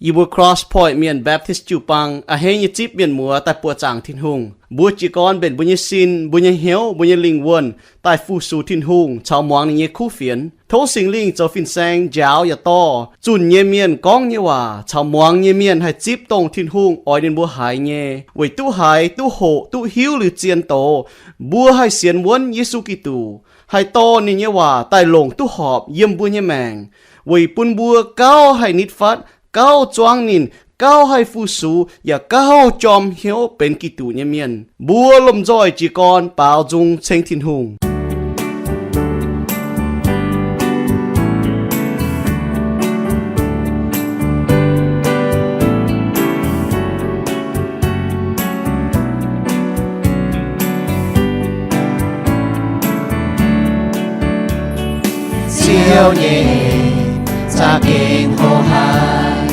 Yie mbuo Cross Point Mienh Baptist jiu-baang a'hneiv nyei zipv mienh muoz daaih buoqc zaangc Tin-Hungh. Mbuo jiez gorn mbenc mbuo nyei sin, mbuo nyei hnyouv, mbuo nyei lingh wuonh daaih fu-sux Tin-Hungh caux muangx ninh nyei kuv fienx. Tov Singx Lingh zoux fin-saeng njaaux yaac dorh zunh nyei mienh gorngv nyei waac caux muangx nyei mienh haih zipv dongh Tin-Hungh oix ninh mbuo haiz nyei, weic duqv haiz, duqv hoqc, duqv hiuv liuz zien doz, mbuo haih sienx wuonv Yesu Giduc, haih dorh ninh nyei waac daaih longc duqv horpc yiem mbuo nyei maengc, weic bun mbuo gauh haih nitv fatv, gauh zuangv ninh, gauh haih fu-sux, yaac gauh jorm hnyouv benx Giduc nyei mienh. Mbuo lomh nzoih jiez gorn baaux nzung ceng Tin-Hungh. Ziouv nyei za'gengh hoqc haic,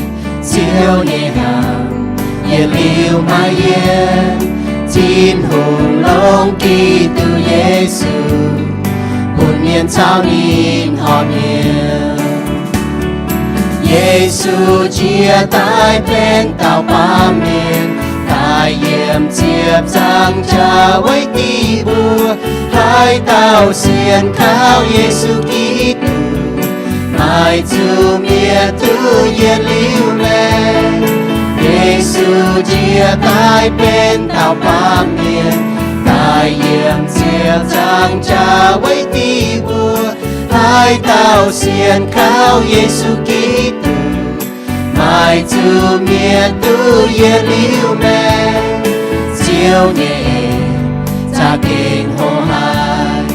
Ziouv nyei hnyangx yietc liuz maaih yiem. Tin-Hungh longc Giduc Yesu bun mienh caux ninh horpc hnyouv. Yesu jiex daaih benx dauh baamh mienh, daaih yiem ziepc nzaangc jaax weic diqc mbuo. Haaix dauh sienx kaux Yesu Giduc, maaih zuqc mietc duqv yietc liuz maengc. Yesu jiex daaih benx dauh baamh mienh, daaih yiem ziepc nzaangc jaax weic diqc mbuo. Haaix dauh sienx kaux Yesu Giduc, maaih zuqc mietc duqv yietc liuz maengc. Ziouv nyei za'gengh hoqc haic,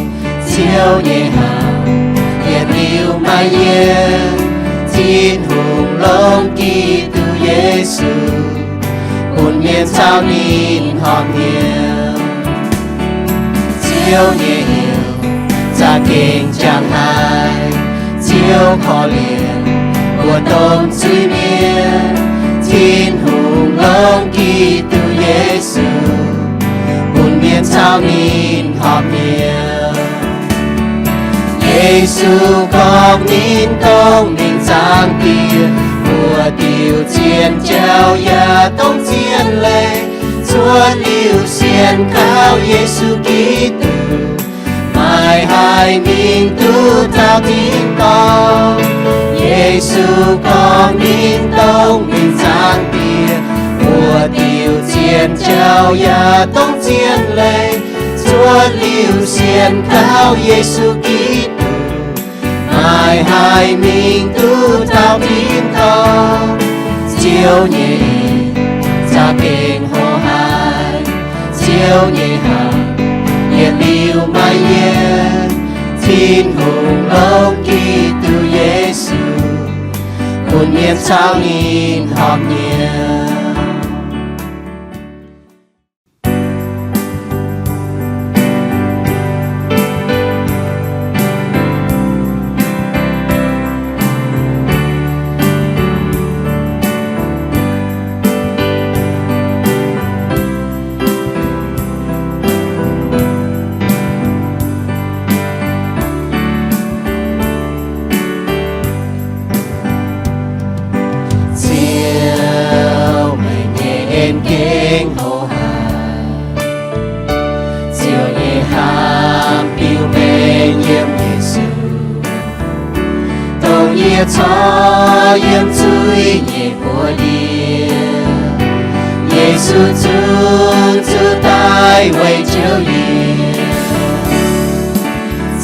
Ziouv nyei hnyangx yietc liuz maaih yiem. Tin-Hungh longc Giduc Yesu bun mienh caux ninh horpc hnyouv. Ziouv nyei hnyouv za'gengh jangx haic, Ziouv korv-lienh mbuo domh zuiz-mienh. Tin-Hungh longc Giduc Yesu bun mienh caux ninh horpc hnyouv. Yesu gorngv ninh dongh mingh Zaangc Diex, mbuox diuc zien jauv yaac dongh zien leiz. Cuotv liuz sienx kaux Yesu Giduc, maaih haih mingh duqv taux tin-dorngh. Yesu gorngv ninh dongh mingh Zaangc Diex, mbuox diuc zien jauv yaac dongh zien leiz. Cuotv liuz sienx kaux Yesu Giduc, maaih haih mingh duqv taux tin-dorngh. Ziouv nyei za'gengh hoqc haic, Ziouv nyei hnyangx yietc liuz maaih yiem. Tin-Hungh longc Giduc Yesu bun mienh caux ninh horpc hnyouv. Ziouv, meih nyei en gengh hoqc haic. Ziouv nyei hnamv biux mengh yiem Yesu, dongh yie corc yiem zuiz nyei buoz-ndiev. Yesu zungv zuqc daaih weic jouh yie,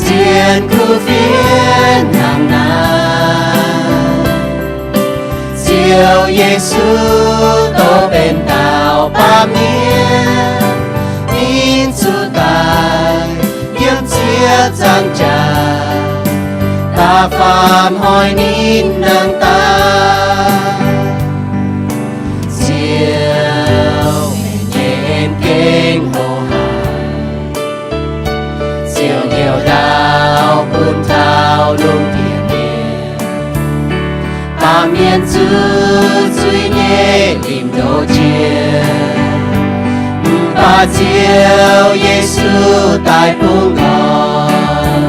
zien kuv fienx hnangv naaiv. Ziouv Yesu dongh benx dauh baamh mienh, ninh zuqc daaih yiem ziepc nzaangc jaax, da'faam hnoi ninh nangh daaih. Ziouv, meih nyei en gengh hoqc haic. Ziouv hnyouv ndaauv bun taux lungh ndiev mienh, baamh mienh zuqc zuiz nyei limc ndoqv jiex. Mv baac Ziouv Yesu daaih bungx orn,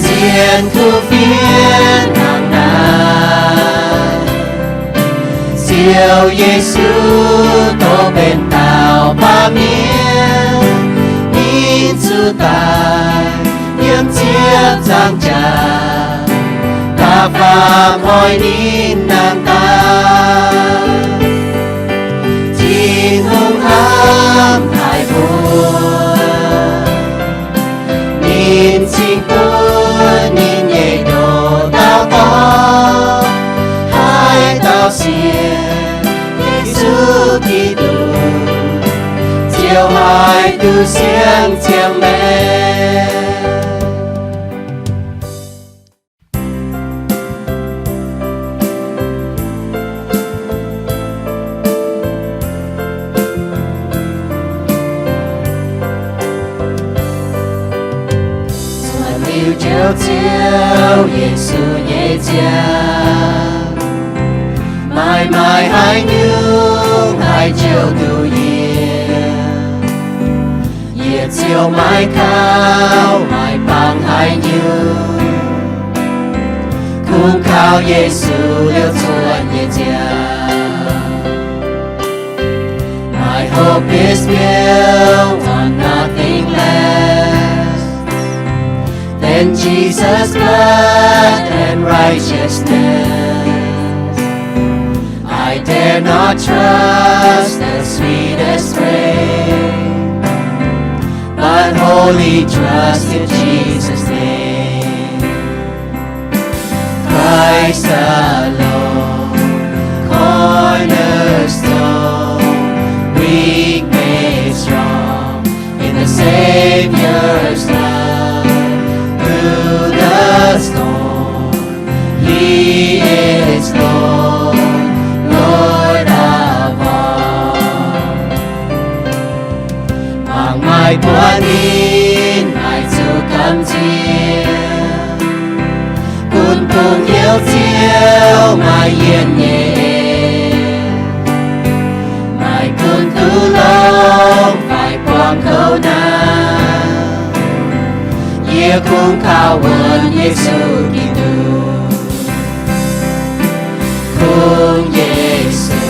zien kuv fienx hnangv naaiv. Ziouv Yesu tov benx dauh baamh mienh, ninh zuqc daaih yiem ziepc nzaangc jaax, da'faam hnoi ninh nangh daaih. Tin-Hungh hnamv haic mbuo, ninh cingx bun ninh nyei ndoqc dauh dorn, haaix dauh sienx Yesu Giduc, ziouc haih duqv siang-ziangh maengc. Zuotc liuz Njoux Ziouv Yesu nyei ziangh, maaih maaih haaix nyungc haih njoux duqv yie, yie ziouc maiv kaux, maiv bangc haaix nyungc. Kungx kaux Yesu liouh cuotv nyei ziangh. My hope is built on nothing less than Jesus' blood and righteousness. I dare not trust the sweetest frame, but wholly trust in Jesus' name. Christ alone, cornerstone, weak made strong in the Savior's love. Through the storm, He is Lord, Lord of all. Mangc maaih buonv ninh maiv zuqc gamh nziex, gunv dongh hnyouv Ziouv maaih yienh nyei en, maaih gunv duqv longx fai buangh kouv naaic. Yie kungx kaux wuonx Yesu Giduc, kungx Yesu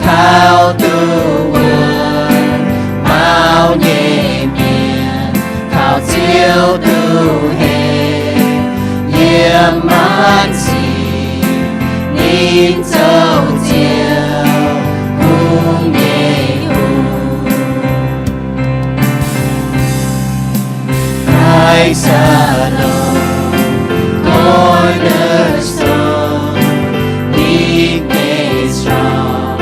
kaux duqv wuonx, maux nyei mienh kaux Ziouv duqv heiv. Yiem maanc sic ninh zoux Ziouv, kungx nyei Hungh. Christ alone, cornerstone, weak made strong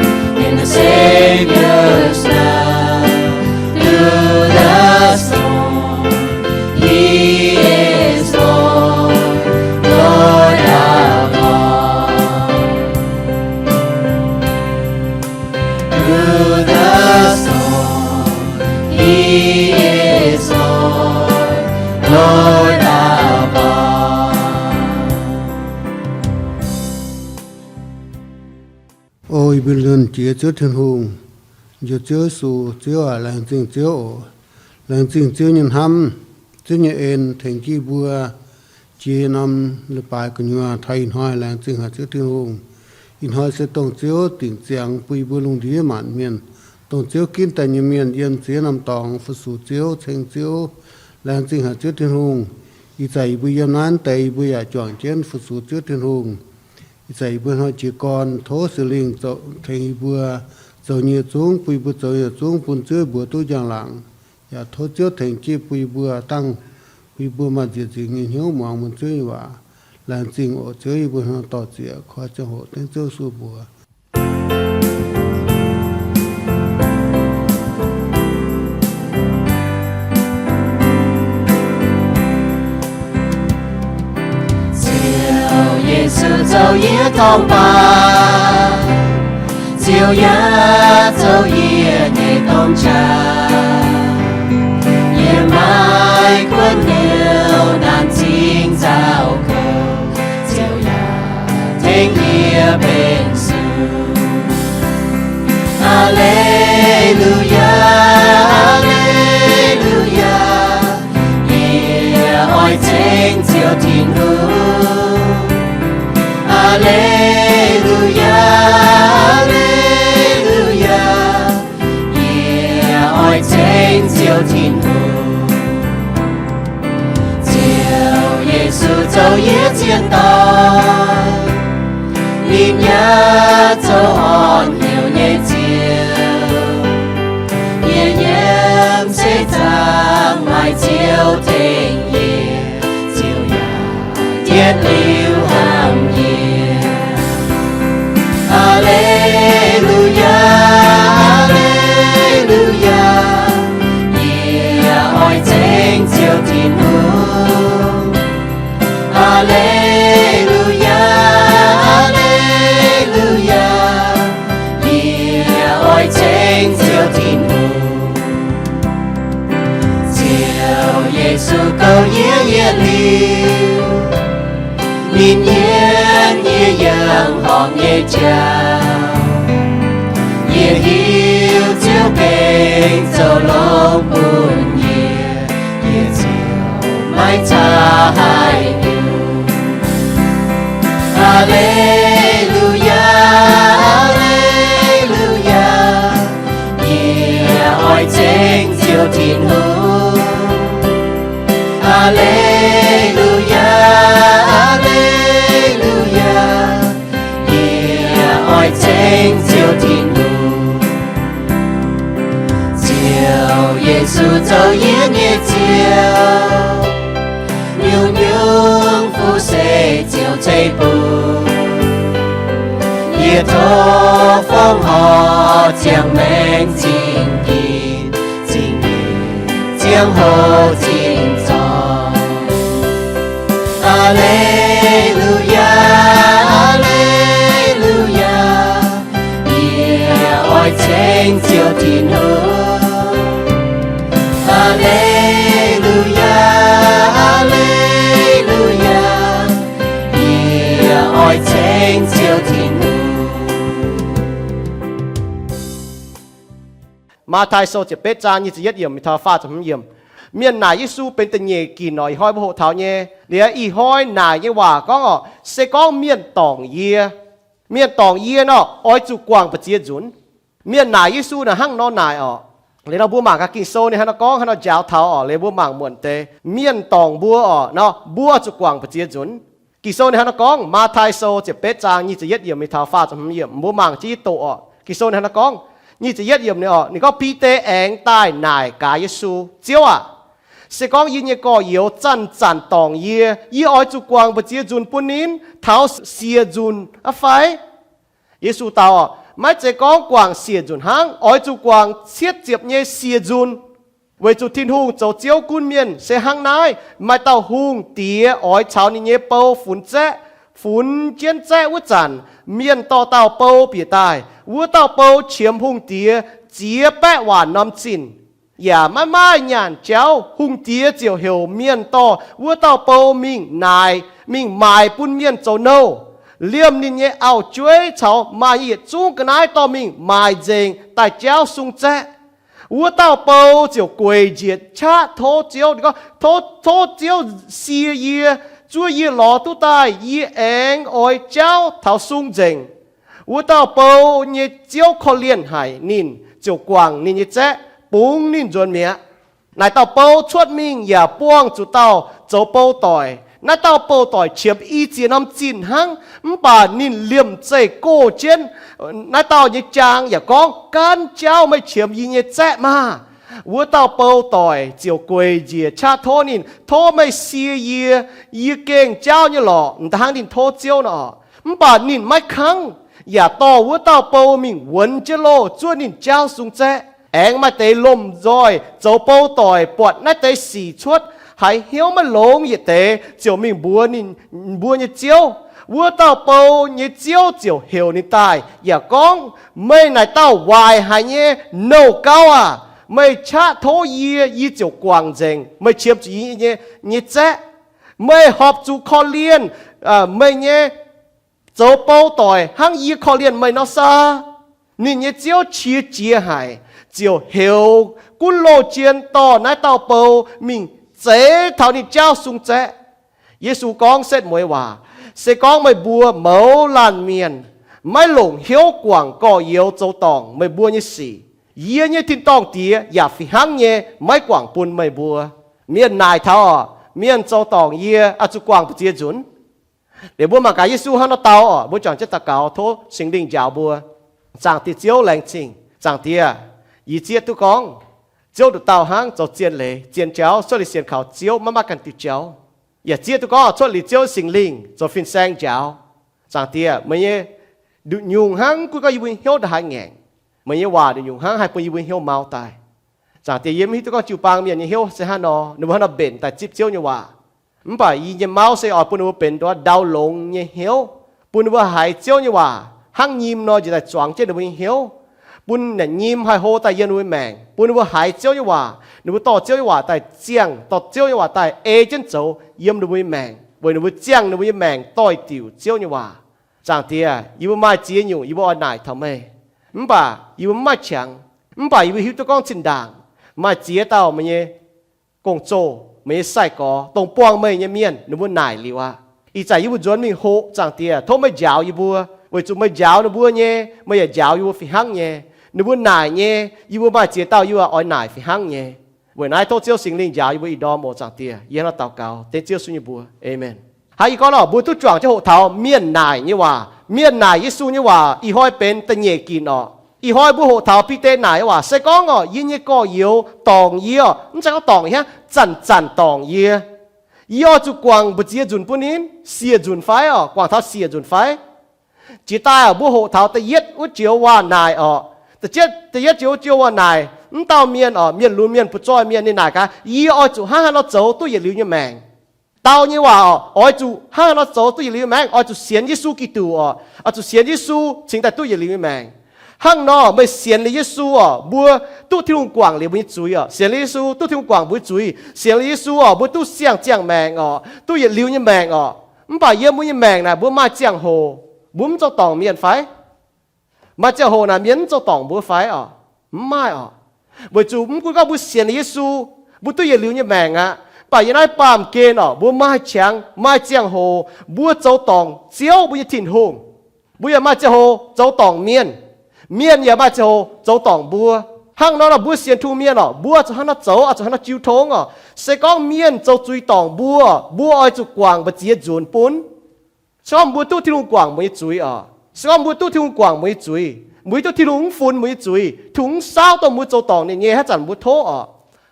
in the Savior's love. Through the storm, He is Lord, Lord of all. Through the storm, He is Lord, Lord of all. O yie mbuo lunx jiex Ziouv Tin-Hungh, njoux Ziouv Yesu, Ziouv aac, laengz zingh Ziouv oc. Laengz zingh Ziouv nyei hnamv, Ziouv nyei en tengx jienv mbuo jiex norm leiz-baaix gu'nyuoz taux ih hnoi. Laengz zingh haic Ziouv Tin-Hungh. Ih hnoi se dongh Ziouv dingc ziangx bun yie mbuo lungh ndiev maanc mienh, dongh Ziouv ginv daaih nyei mienh yiem ziex norm dorngx fu-sux Ziouv, ceng Ziouv. Laengz zingh haic Ziouv Tin-Hungh. Ih zanc yie mbuo yiem naaiv deix, yie mbuo yaac juangc jienv fu-sux Ziouv Tin-Hungh. Ih zanc yie mbuo hnoi jiez gorn, tov Singx Lingh zoux tengx yie mbuo zoux nyei zungv, bun yie mbuo zoux nyei zungv bun Ziouv mbuox duqv njang-laangc. Yaac tov Ziouv tengx jienv bun yie mbuo dangh, bun yie mbuo maaih nzieqc nzingc nyei hnyouv muangx mun Ziouv nyei waac. Laengz zingh oc Ziouv, yie mbuo hnoi dorh zieqc, koi ziangh hoc dengv Ziouv Yesu mbuox. Ziouv Yesu zoux yie dorng-baaix, Ziouv yaac zoux yie nyei dorng-jaa. Yie maaih kuonx hnyouv naanc zingh nzauh kouv, Ziouv yaac tengx yie benx sung. Aa^le^lu^yaa, aa^le^lu^yaa, yie oix ceng Ziouv Tin-Hungh. Aa^le^lu^yaa, Yaac zoux orn hnyouv nyei Ziouv. Yie yiem se zaangc maaih Ziouv tengx yie, Ziouv yaac yietc liuz hnamv yie. Aa^le^lu^yaa, aa^le^lu^yaa, yie oix ceng Ziouv Tin-Hungh. Aa^le^lu^yaa, aa^le^lu^yaa, yie oix ceng Ziouv Tin-Hungh. Ziouv Yesu kouv yie yietc liuz, ninh yiem yie yangh horpc nyei jauv. Yie hiuv Ziouv gengh zoux longx bun yie, yie ziouc maiv caa haih nyungc. Aa^le^lu^yaa, aa^le^lu^yaa, yie oix ceng Ziouv Tin-Hungh. Aa^le^lu^yaa, aa^le^lu^yaa, yie oix ceng Ziouv Tin-Hungh. Ziouv Yesu zoux yie nyei Ziouv, nyungc-nyungc fuqv se Ziouv ceix bun. Yie tov fongc horc ziangh maengc zingh ginc, zingh ginc ziangh hoc zinh zorng. Aa^le^lu^yaa, aa^le^lu^yaa, yie oix ceng Ziouv Tin-Hungh. Aa^le^lu^yaa, aa^le^lu^yaa, yie oix ceng Ziouv Tin-Hungh. Matv^tai Sou ziepc betv zaang nyic ziepc yietv yiemc mingh taux faah ziepc hmz yiemc. Mienh naaic Yesu benx da'nyeic ginc nor, ih hnoi mbuo hoqc taux nyei. Liuz ih hnoi naaic nyei waac gorngv orqc, se gorngv mienh dorngc yie, mienh dorngc yie nor, oix zuqc guangc mbu'ziex nzunc. Mienh naaic Yesu naaic hnangv nor naaic orqc. Liuz nor mbuo mangc gaax Ging-Sou ninh hnangv nor gorngv, hnangv nor njaaux taux orqc, liuz mbuo mangc muonc deix mienh dorngc mbuo orqc nor, mbuo zuqc guangc mbu'ziex nzunc. Ging-Sou ninh hnangv nor gorngv, Matv^tai Sou ziepc betv zaang nyic ziepc yietv yiemc mingh taux faah ziepc hmz yiemc, mbuo mangc jienv yie doqc orqc. Ging-Sou ninh hnangv nor gorngv, nyic ziepc yietv yiemc ninh orqc, ninh gorngv, Bide aengx daaih naaic gaax Yesu, Ziouv aah! Se gorngv yie nyei gorx-youz zanc-zanc dorngc yie, yie oix zuqc guangc mbu'ziex nzunc bun ninh? Taux siec nzunc aqv fai? Yesu dau, maiv zeiz gorngv guangc siec nzunc hnangv, oix zuqc guangc cietv ziepc nyei siec nzunc. Weic zuqc Tin-Hungh zoux Ziouv gunv mienh se hnangv naaiv. Maaih dauh hungh diex oix caux ninh nyei bou funx zaeqv. Funx jienv zaeqv wuov zanc, mienh dorh dauh bou bieqc daaih. Wuov dauh bou qiemx hungh diex ziex baeqv waanc norm zinh, yaac maiv maaih nyaanh jauv. Hungh diex ziouc heuc mienh dorh wuov dauh bou mingh naaic, mingh maaic bun mienh zoux nouh. Liemh ninh nyei auv-jueiv caux maaih nyei yietc zungv ga'naaiv dorh mingh maaic nzengc daaih jauv sung zaeqv. Wuov dauh bou ziouc gueic njiec qaqv tov Ziouv, gorngv, Tov, tov Ziouv sie yie, zuov yie lorz duqv daaih, yie aengx oix jauv taux sung nzengc. Wuov dauh bou nyei ziouv korv-lienh haic ninh, ziouc guangc ninh nyei zaeqv, bungx ninh nzuonx mi'aqv. Naaic dauh bou cuotv mingh yaac buangh zuqc dauh zoux bou doic. Naaiv dauh bou doic qiemx i ziex norm zinh hnangv, mv baac ninh liemh zeih goh jienv naaiv dauh nyei jaang yaac gorngv, Gaanv jauv meih qiemx yie nyei zaeqv maah! Wuov dauh bou doic ziouc gueic njiec qaqv tov ninh, Tov meih sie yie, yie gengh jauv nyei lorqc. M'daaih hnangv ninh tov Ziouv nor, mv baac ninh maiv kangv, yaac dorh wuov dauh bou mingh wuonx jienv loh zuov ninh jauv sung zaeqv. Aengx maaih deix lomh nzoih zoux bou doic buatc naaiv deix sic cuotv, haiz hnyouv maiv longx yietc deix, ziouc mingh mbuox ninh mbuo nyei ziouv. Wuov dauh bou nyei ziouv ziouc heuc ninh daaih yaac gorngv, Meih naaic dauh waaic haic nyei nouh gauv aah! Meih qaqv tov yie, yie ziouc guangc nzengc meih qiemx zuqc yie nyei, nyei zaeqv. Meih horpc zuqc korv-lienh meih nyei zoux bou doic hnangv yie korv-lienh meih nor saah? Ninh nyei ziouv qiex jiez haic, ziouc heuc gunv loh jien dorh naaiv dauh bou mingh zeix taux ninh jauv sung zaeqv. Yesu gorngv setv mueiz waac, Se gorngv meih mbuo mouz laanh mienh maiv longc hnyouv guangc gorx-youz zoux dorngc meih mbuo nyei sic, yie nyei tin-dorngh Diex yaac fih hnangv nyei maiv guangc bun meih mbuo. Mienh naaic taux orqc, Mienh zoux dorngc yie oix zuqc guangc mbu'ziex nzunc? Liuz mbuo mangc gaax Yesu hnangv nor dau oc, mbuo juangc jienv daux gaux tov Singx Lingh njaaux mbuo. Zaangc Diex Ziouv, laengz zingh. Zaangc Diex, yie zieqv duqv gorngv Ziouv nduqc dauh hnangv zoux zien leiz zien jauv cuotv liuz sienx kaux Ziouv maiv maaih ganh diuh jauv. Yaac zieqv duqv gorngv cuotv liuz Ziouv Singx Lingh zoux fin-saeng njaaux. Zaangc Diex, meih nyei nduqc nyungc hnangv gunv gorngv yie mbuo hnyouv ndongc haaix ngaengc. Meih nyei waac nduqc nyungc hnangv haih bun yie mbuo hnyouv mau daaih. Zaangc Diex, yie mv hiuv duqv gorngv jiu-baang mienh nyei hnyouv se hnangv nor, ninh mbuo hnangv nor mbenc daaih zipv Ziouv nyei waac. Mv baac yie nyei mauv se oix bun ninh mbuo benx nduov ndau longx nyei hnyouv, bun ninh mbuo haiz Ziouv nyei waac hnangv nyim nor njiec daaih zuangx jienv ninh mbuo nyei hnyouv, bun naaic nyim haih hlo daaih yiem ninh mbuo maengc, bun ninh mbuo haiz Ziouv nyei waac, ninh mbuo dorh Ziouv nyei waac daaih ziangh, dorh Ziouv nyei waac daaih ei jienv zoux yiem ninh mbuo nyei maengc, weic ninh mbuo ziangh ninh mbuo nyei maengc doix-diuc Ziouv nyei waac. Zaangc Diex, yie mbuo maaih ziex nyungc yie mbuo oix naaic taux meih, mv baac yie mbuo mv maaih qangx. Mv baac yie mbuo hiuv duqv gorngv zinh ndaangc maaih ziex dauh meih nyei gong-zoh, meih nyei sai-gorx, dongh buangh meih nyei mienh, ninh mbuo naaic liuz aqv. Ih zanc yie mbuo nzuonx mingh hoqc, Zaangc Diex, tov meih njaaux yie mbuo, weic zuqc meih njaaux ninh mbuo nyei, meih yaac njaaux yie mbuo fih hnangv nyei. Ninh mbuo naaic nyei, yie mbuo maaih ziex dauh yie mbuo oix naaic fih hnangv nyei. Weic naaiv tov Ziouv Singx Lingh njaaux yie mbuo ih ndorm oc, Zaangc Diex. Yie hnangv nor daux gaux dengv Ziouv Yesu nyei mbuox. Aamen. Hnangv yie gorngv oc, mbuo duqv juangc jienv hoqc taux mienh naaic nyei waac. Mienh naaic Yesu nyei waac ih hnoi benx da'nyeic ginc oc. Ih hnoi mbuo hoqc taux Bide naaic nyei waac. Se gorngv oc, yie nyei gorx-youz dorngc yie oc, mv zeiz gorngv dorngc hnangv, zanc-zanc dorngc yie, yie oix zuqc guangc mbu'ziex nzunc bun ninh, siec nzunc fai oc? Guangc taux siec nzunc fai? Jiex daaih oc, mbuo hoqc taux da'yietv wuov joux waac naaic oc. Da'yietv, da'yietv joux, joux waac naaic, mv dauh mienh oc, mienh lunx mienh, butv-zoih mienh, ninh naaic gaax, yie oix zuqc hnangv haaix nor zoux duqv yietc liuz nyei maengc? Dau nyei waac oc, oix zuqc hnangv haaix nor zoux duqv yietc liuz nyei maengc? Oix zuqc sienx Yesu Giduc oc, oix zuqc sienx Yesu cingx daaih duqv yietc liuz nyei maengc. Hnangv nor meih sienx liuz Yesu oc, mbuo duqv Tin-Hungh guangc liuz mbuo nyei zuiz oc. Sienx liuz Yesu duqv Tin-Hungh guangc mbuo nyei zuiz. Sienx liuz Yesu oc, mbuo duqv siang-ziangh maengc oc, duqv yietc liuz nyei maengc oc. Mv baac yiem mbuo nyei maengc naaic mbuo maaih ziangh hoc mbuo mv zoux dorngc mienh fai? Maaih ziangh hoc naaic mienh mv zoux dorngc mbuo fai oc? Mv maaih oc. Weic zuqc mv gunv gorngv mbuo sienx liuz Yesu, mbuo duqv yietc liuz nyei maengc aqv, mv baac yiem naaiv baamh gen oc, mbuo maaih qangx, maaih ziangh hoc mbuo zoux dorngc Ziouv mbuo nyei Tin-Hungh. Mbuo yaac maaih ziangh hoc zoux dorngc mienh. Mienh yaac maaih ziangh hoc zoux dorngc mbuo. Hnangv nor, mbuo sienx Tin-Hungh mienh oc, mbuo zuqc hnangv nor zoux, zuqc hnangv nor jiu tong oc. Se gorngv mienh zoux zuiz dorngc mbuo, mbuo oix zuqc guangc mbu'ziex nzunc bun. Se gorngv mbuo duqv Tin-Hungh guangc mbuo nyei zuiz oc, se gorngv mbuo duqv Tin-Hungh guangc mbuo nyei zuiz, mbuo hiuv duqv Tin-Hungh mv funx mbuo nyei zuiz, Tin-Hungh mv saauv dongh mbuo zoux dorngc ninh nyei haaix zanc mbuo tov oc.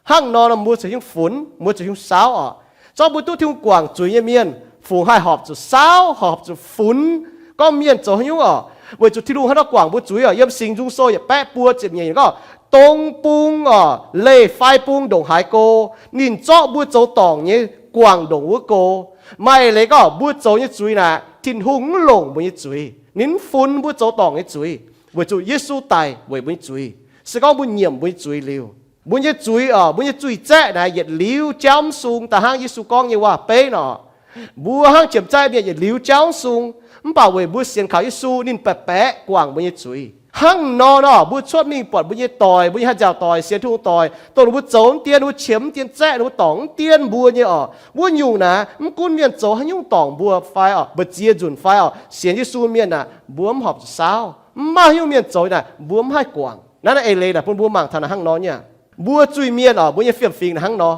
Hnangv nor, mbuo zuqc hiuv funx, mbuo zuqc hiuv saauv oc. Zorqv mbuo duqv Tin-Hungh guangc zuiz nyei mienh, fungc haih horpc zuqc saauv, horpc zuqc funx gorngv mienh zoux haaix nyungc oc. Weic zuqc Tin-Hungh hnangv nor guangc mbuo zuiz oc. Yiem Singx Nzung Sou yietc baeqv buo ziepc nyeic gorngv, dong bung oc, leih fai bung ndongc haaix go, ninh zorqv mbuo zoux dorngc nyei guangc ndongc wuov go. Maaih leiz gorngv mbuo zoux nyei zuiz naaic, Tin-Hungh mv longc mbuo nyei zuiz, ninh mv funx mbuo zoux dorngc nyei zuiz, weic zuqc Yesu daic weic mbuo nyei zuiz. Se gorngv mbuo nyiemc mbuo nyei zuiz liuz, mbuo nyei zuiz oc, mbuo nyei zuiz zaeqv naaic yietc liuz jauv mv sung, da'hnangv Yesu gorngv nyei waac-beiv nor, mbuo hnangv qiemx zaeqv mienh yietc liuz jauv mv sung. Mv baac weic mbuo sienx kaux Yesu, ninh baeqc baeqc guangc mbuo nyei zuiz. Hnangv nor nor, mbuo cuotv mingh buatc mbuo nyei doic, mbuo nyei haaix nziaauc doic, sienx Tin-Hungh doic, dongh ninh mbuo zoux mv dien, ninh mbuo qiemx mv dien zaeqv, ninh mbuo dorngc mv dien mbuo nyei oc, wuov nyungc naaic, mv gunv mienh zoux haaix nyungc dorngc mbuo fai oc, mbu'ziex nzunc fai oc, sienx Yesu mienh naaic, mbuo mv horpc zuqc saauv. Mv maaih haaix nyungc mienh zoux naaic, mbuo mv haih guangc. Naaiv naaiv eix leiz naaic bun mbuo mangc taux naaic hnangv nor nyei. Mbuo zuiz-mienh oc, mbuo nyei fiem-fingx naaic hnangv nor.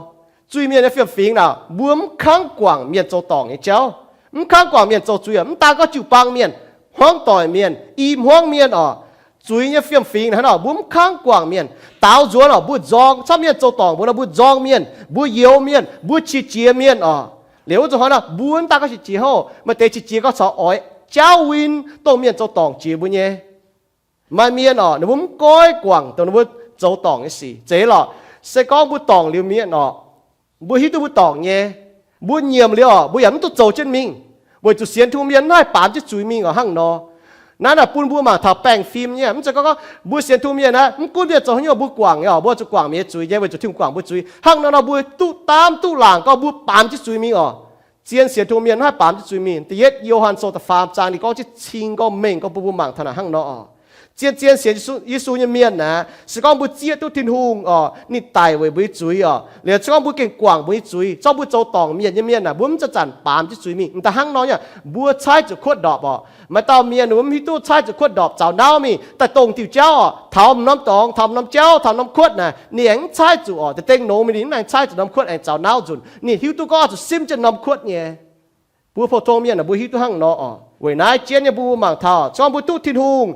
Zuiz-mienh nyei fiem-fingx naaic, mbuo mv kangv guangc mienh zoux dorngc nyei jauv, mv kangv guangc mienh zoux zuiz oc. Mv daan gorngv jiu-baang mienh, hmuangv doic mienh, i hmuangv mienh oc, zuiz nyei fiem-fingx naaic hnangv nor, mbuo mv kangv guangc mienh. Daaux nzuonx oc, mbuo nzorng, camv mienh zoux dorngc mbuo nor, mbuo nzorng mienh, mbuo youx mienh, mbuo qiex jiez mienh oc. Liuz wuov zuqc hnoi nor, mbuo mv daan gorngv qiex jiez hoc, maaih deix qiex jiez gorngv caux oix jauv win dongh mienh zoux dorngc jiex mbuo nyei. Maaih mienh oc, ninh mbuo mv goiv guangc dongh ninh mbuo zoux dorngc nyei sic. Zeiz lorqc, se gorngv mbuo dorngc liuz mienh oc, mbuo hiuv duqv mbuo dorngc nyei, mbuo nyiemc liuz oc, mbuo yaac mv duqv zoux jienv mingh, weic zuqc sienx Tin-Hungh mienh mv haih baamz jienv zuiz mingh oc. Hnangv nor, naaiv naaic bun mbuo mangc taux baengh fim nyei. Mv zeiz gorngv gorngv mbuo sienx Tin-Hungh mienh naaic, mv gunv mienh zoux haaix nyungc mbuo guangc nyei oc, mbuo zuqc guangc mienh nyei zuiz nyei, weic zuqc Tin-Hungh guangc mbuo zuiz. Hnangv nor nor, mbuo duqv daamv duqv laangc gorngv mbuo baamz jienv zuiz mingh oc. Zien sienx Tin-Hungh mienh mv haih baamz jienv zuiz mingh. Da'yietv Yo^han Sou da'faam zaang ninh gorngv jienv cing gorngv mengh gorngv bun mbuo mangc taux naaic hnangv nor oc. Zien-zien sienx Yesu nyei mienh naaic, se gorngv mbuo zieqv duqv Tin-Hungh oc, ninh daic weic mbuo nyei zuiz oc, liuz se gorngv mbuo gengh guangc mbuo nyei zuiz, zorqv mbuo zoux dorngc mienh nyei mienh naaic, mbuo mv zanc-zanc baamz jienv zuiz mingh. M'daaih hnangv nor nyei, mbuo caaiv zuqc kuotv ndorpc oc. Maaih dauh mienh ninh mbuo mv hiuv duqv caaiv zuqc kuotv ndorpc zaux nauv mingh, daaih dongh diuh jauv oc, taux m'norm dorngx, taux m'norm jauv, taux norm kuotv naaic, ninh aengx mv caaiv zuqc oc. Da'dengh nongx mingh ninh mv aengx caaiv zuqc norm kuotv, aengx zaux nauv nzunc. Ninh hiuv duqv gorngv oix zuqc simv jienv norm kuotv nyei. Mbuo pou-tong mienh aah, mbuo hiuv duqv hnangv nor oc. Weic naaiv jienv nyei mbuo mangc taux, se gorngv mbuo duqv Tin-Hungh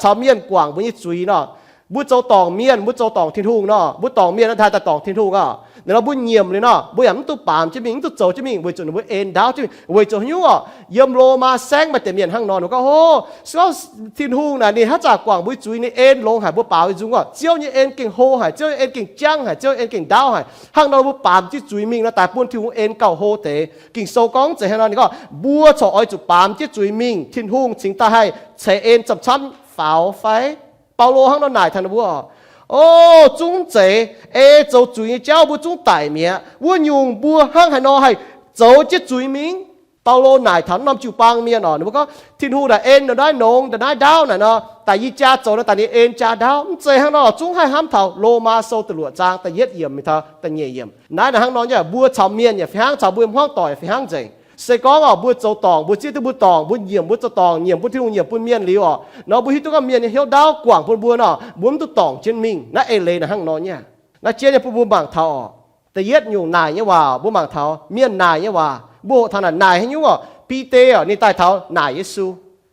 caux mienh guangc mbuo nyei zuiz nor, mbuo zoux dorngc mienh, mbuo zoux dorngc Tin-Hungh nor, mbuo dorngc mienh naaiv daaih dorngc Tin-Hungh oc. Naaiv nor mbuo nyiemc liuz nor, mbuo yaac mv duqv baamz jienv mingh, mv duqv zoux jienv mingh, weic zuqc ninh mbuo en ndaauv jienv mingh. Weic zuqc haaix nyungc oc? Yiem Lomaa saengv maaih deix mienh hnangv nor, ninh gorngv, Ov, se gorngv Tin-Hungh naaic ninh haaix zanc guangc mbuo zuiz, ninh en longx haic, mbuo baaux nzung oc. Ziouv nyei en gengh hlo haic, Ziouv nyei en gengh jangv haic, Ziouv nyei en gengh ndaauv haic. Hnangv nor mbuo baamz jienv zuiz mingh nor, daaih bun Tin-Hungh en gauh hlo deix. Ging-Sou gorngv mv zeiz hnangv nor. Ninh gorngv mbuo corc oix zuqc baamz jienv zuiz mingh, Tin-Hungh cingx daaih haih ceix en camv-camv faaux fai? Baulo hnangv nor naaic taux ninh mbuo, O, zungv zeiz, ei zoux zuiz nyei jauv mbuo zungv daic mi'aqv. Wuov nyungc mbuo hnangv haaix nor haih zoux jienv zuiz mingh? Baulo naaic taux norm jiu-baang mienh oc. Ninh mbuo gorngv Tin-Hungh naaic en ndongc naaiv nongx, ndongc naaiv ndaauv naaic nor, daaih yie jaa zoux nor, daaih ninh en jaa ndaauv. Mv zeiz hnangv nor, zungv haih hnamv taux Lomaa Sou da'luoqc zaang da'yietv yiemc mingh taux da'nyeic yiemc. Naaiv naaic hnangv nor nyei, mbuo caux mienh yaac fih hnangv, caux mbuo hmuangv doic yaac fih hnangv nzengc. Se gorngv oc, mbuo zoux dorngc, mbuo zieqv duqv mbuo dorngc, mbuo nyiemc mbuo zoux dorngc, nyiemc bun Tin-Hungh, nyiemc bun mienh liuz oc, nor mbuo hiuv duqv gorngv mienh nyei hnyouv ndaauv guangc bun mbuo nor, mbuo mv duqv dorngc jienv mingh. Naaiv eix leiz naaic hnangv nor nyei. Naaiv jienv nyei bun mbuo mangc taux oc, da'yietv nyungc naaic nyei waac, mbuo mangc taux mienh naaic nyei waac. Mbuo hoqc taux naaic naaic haaix nyungc oc? Bide oc, ninh daaih taux naaic Yesu.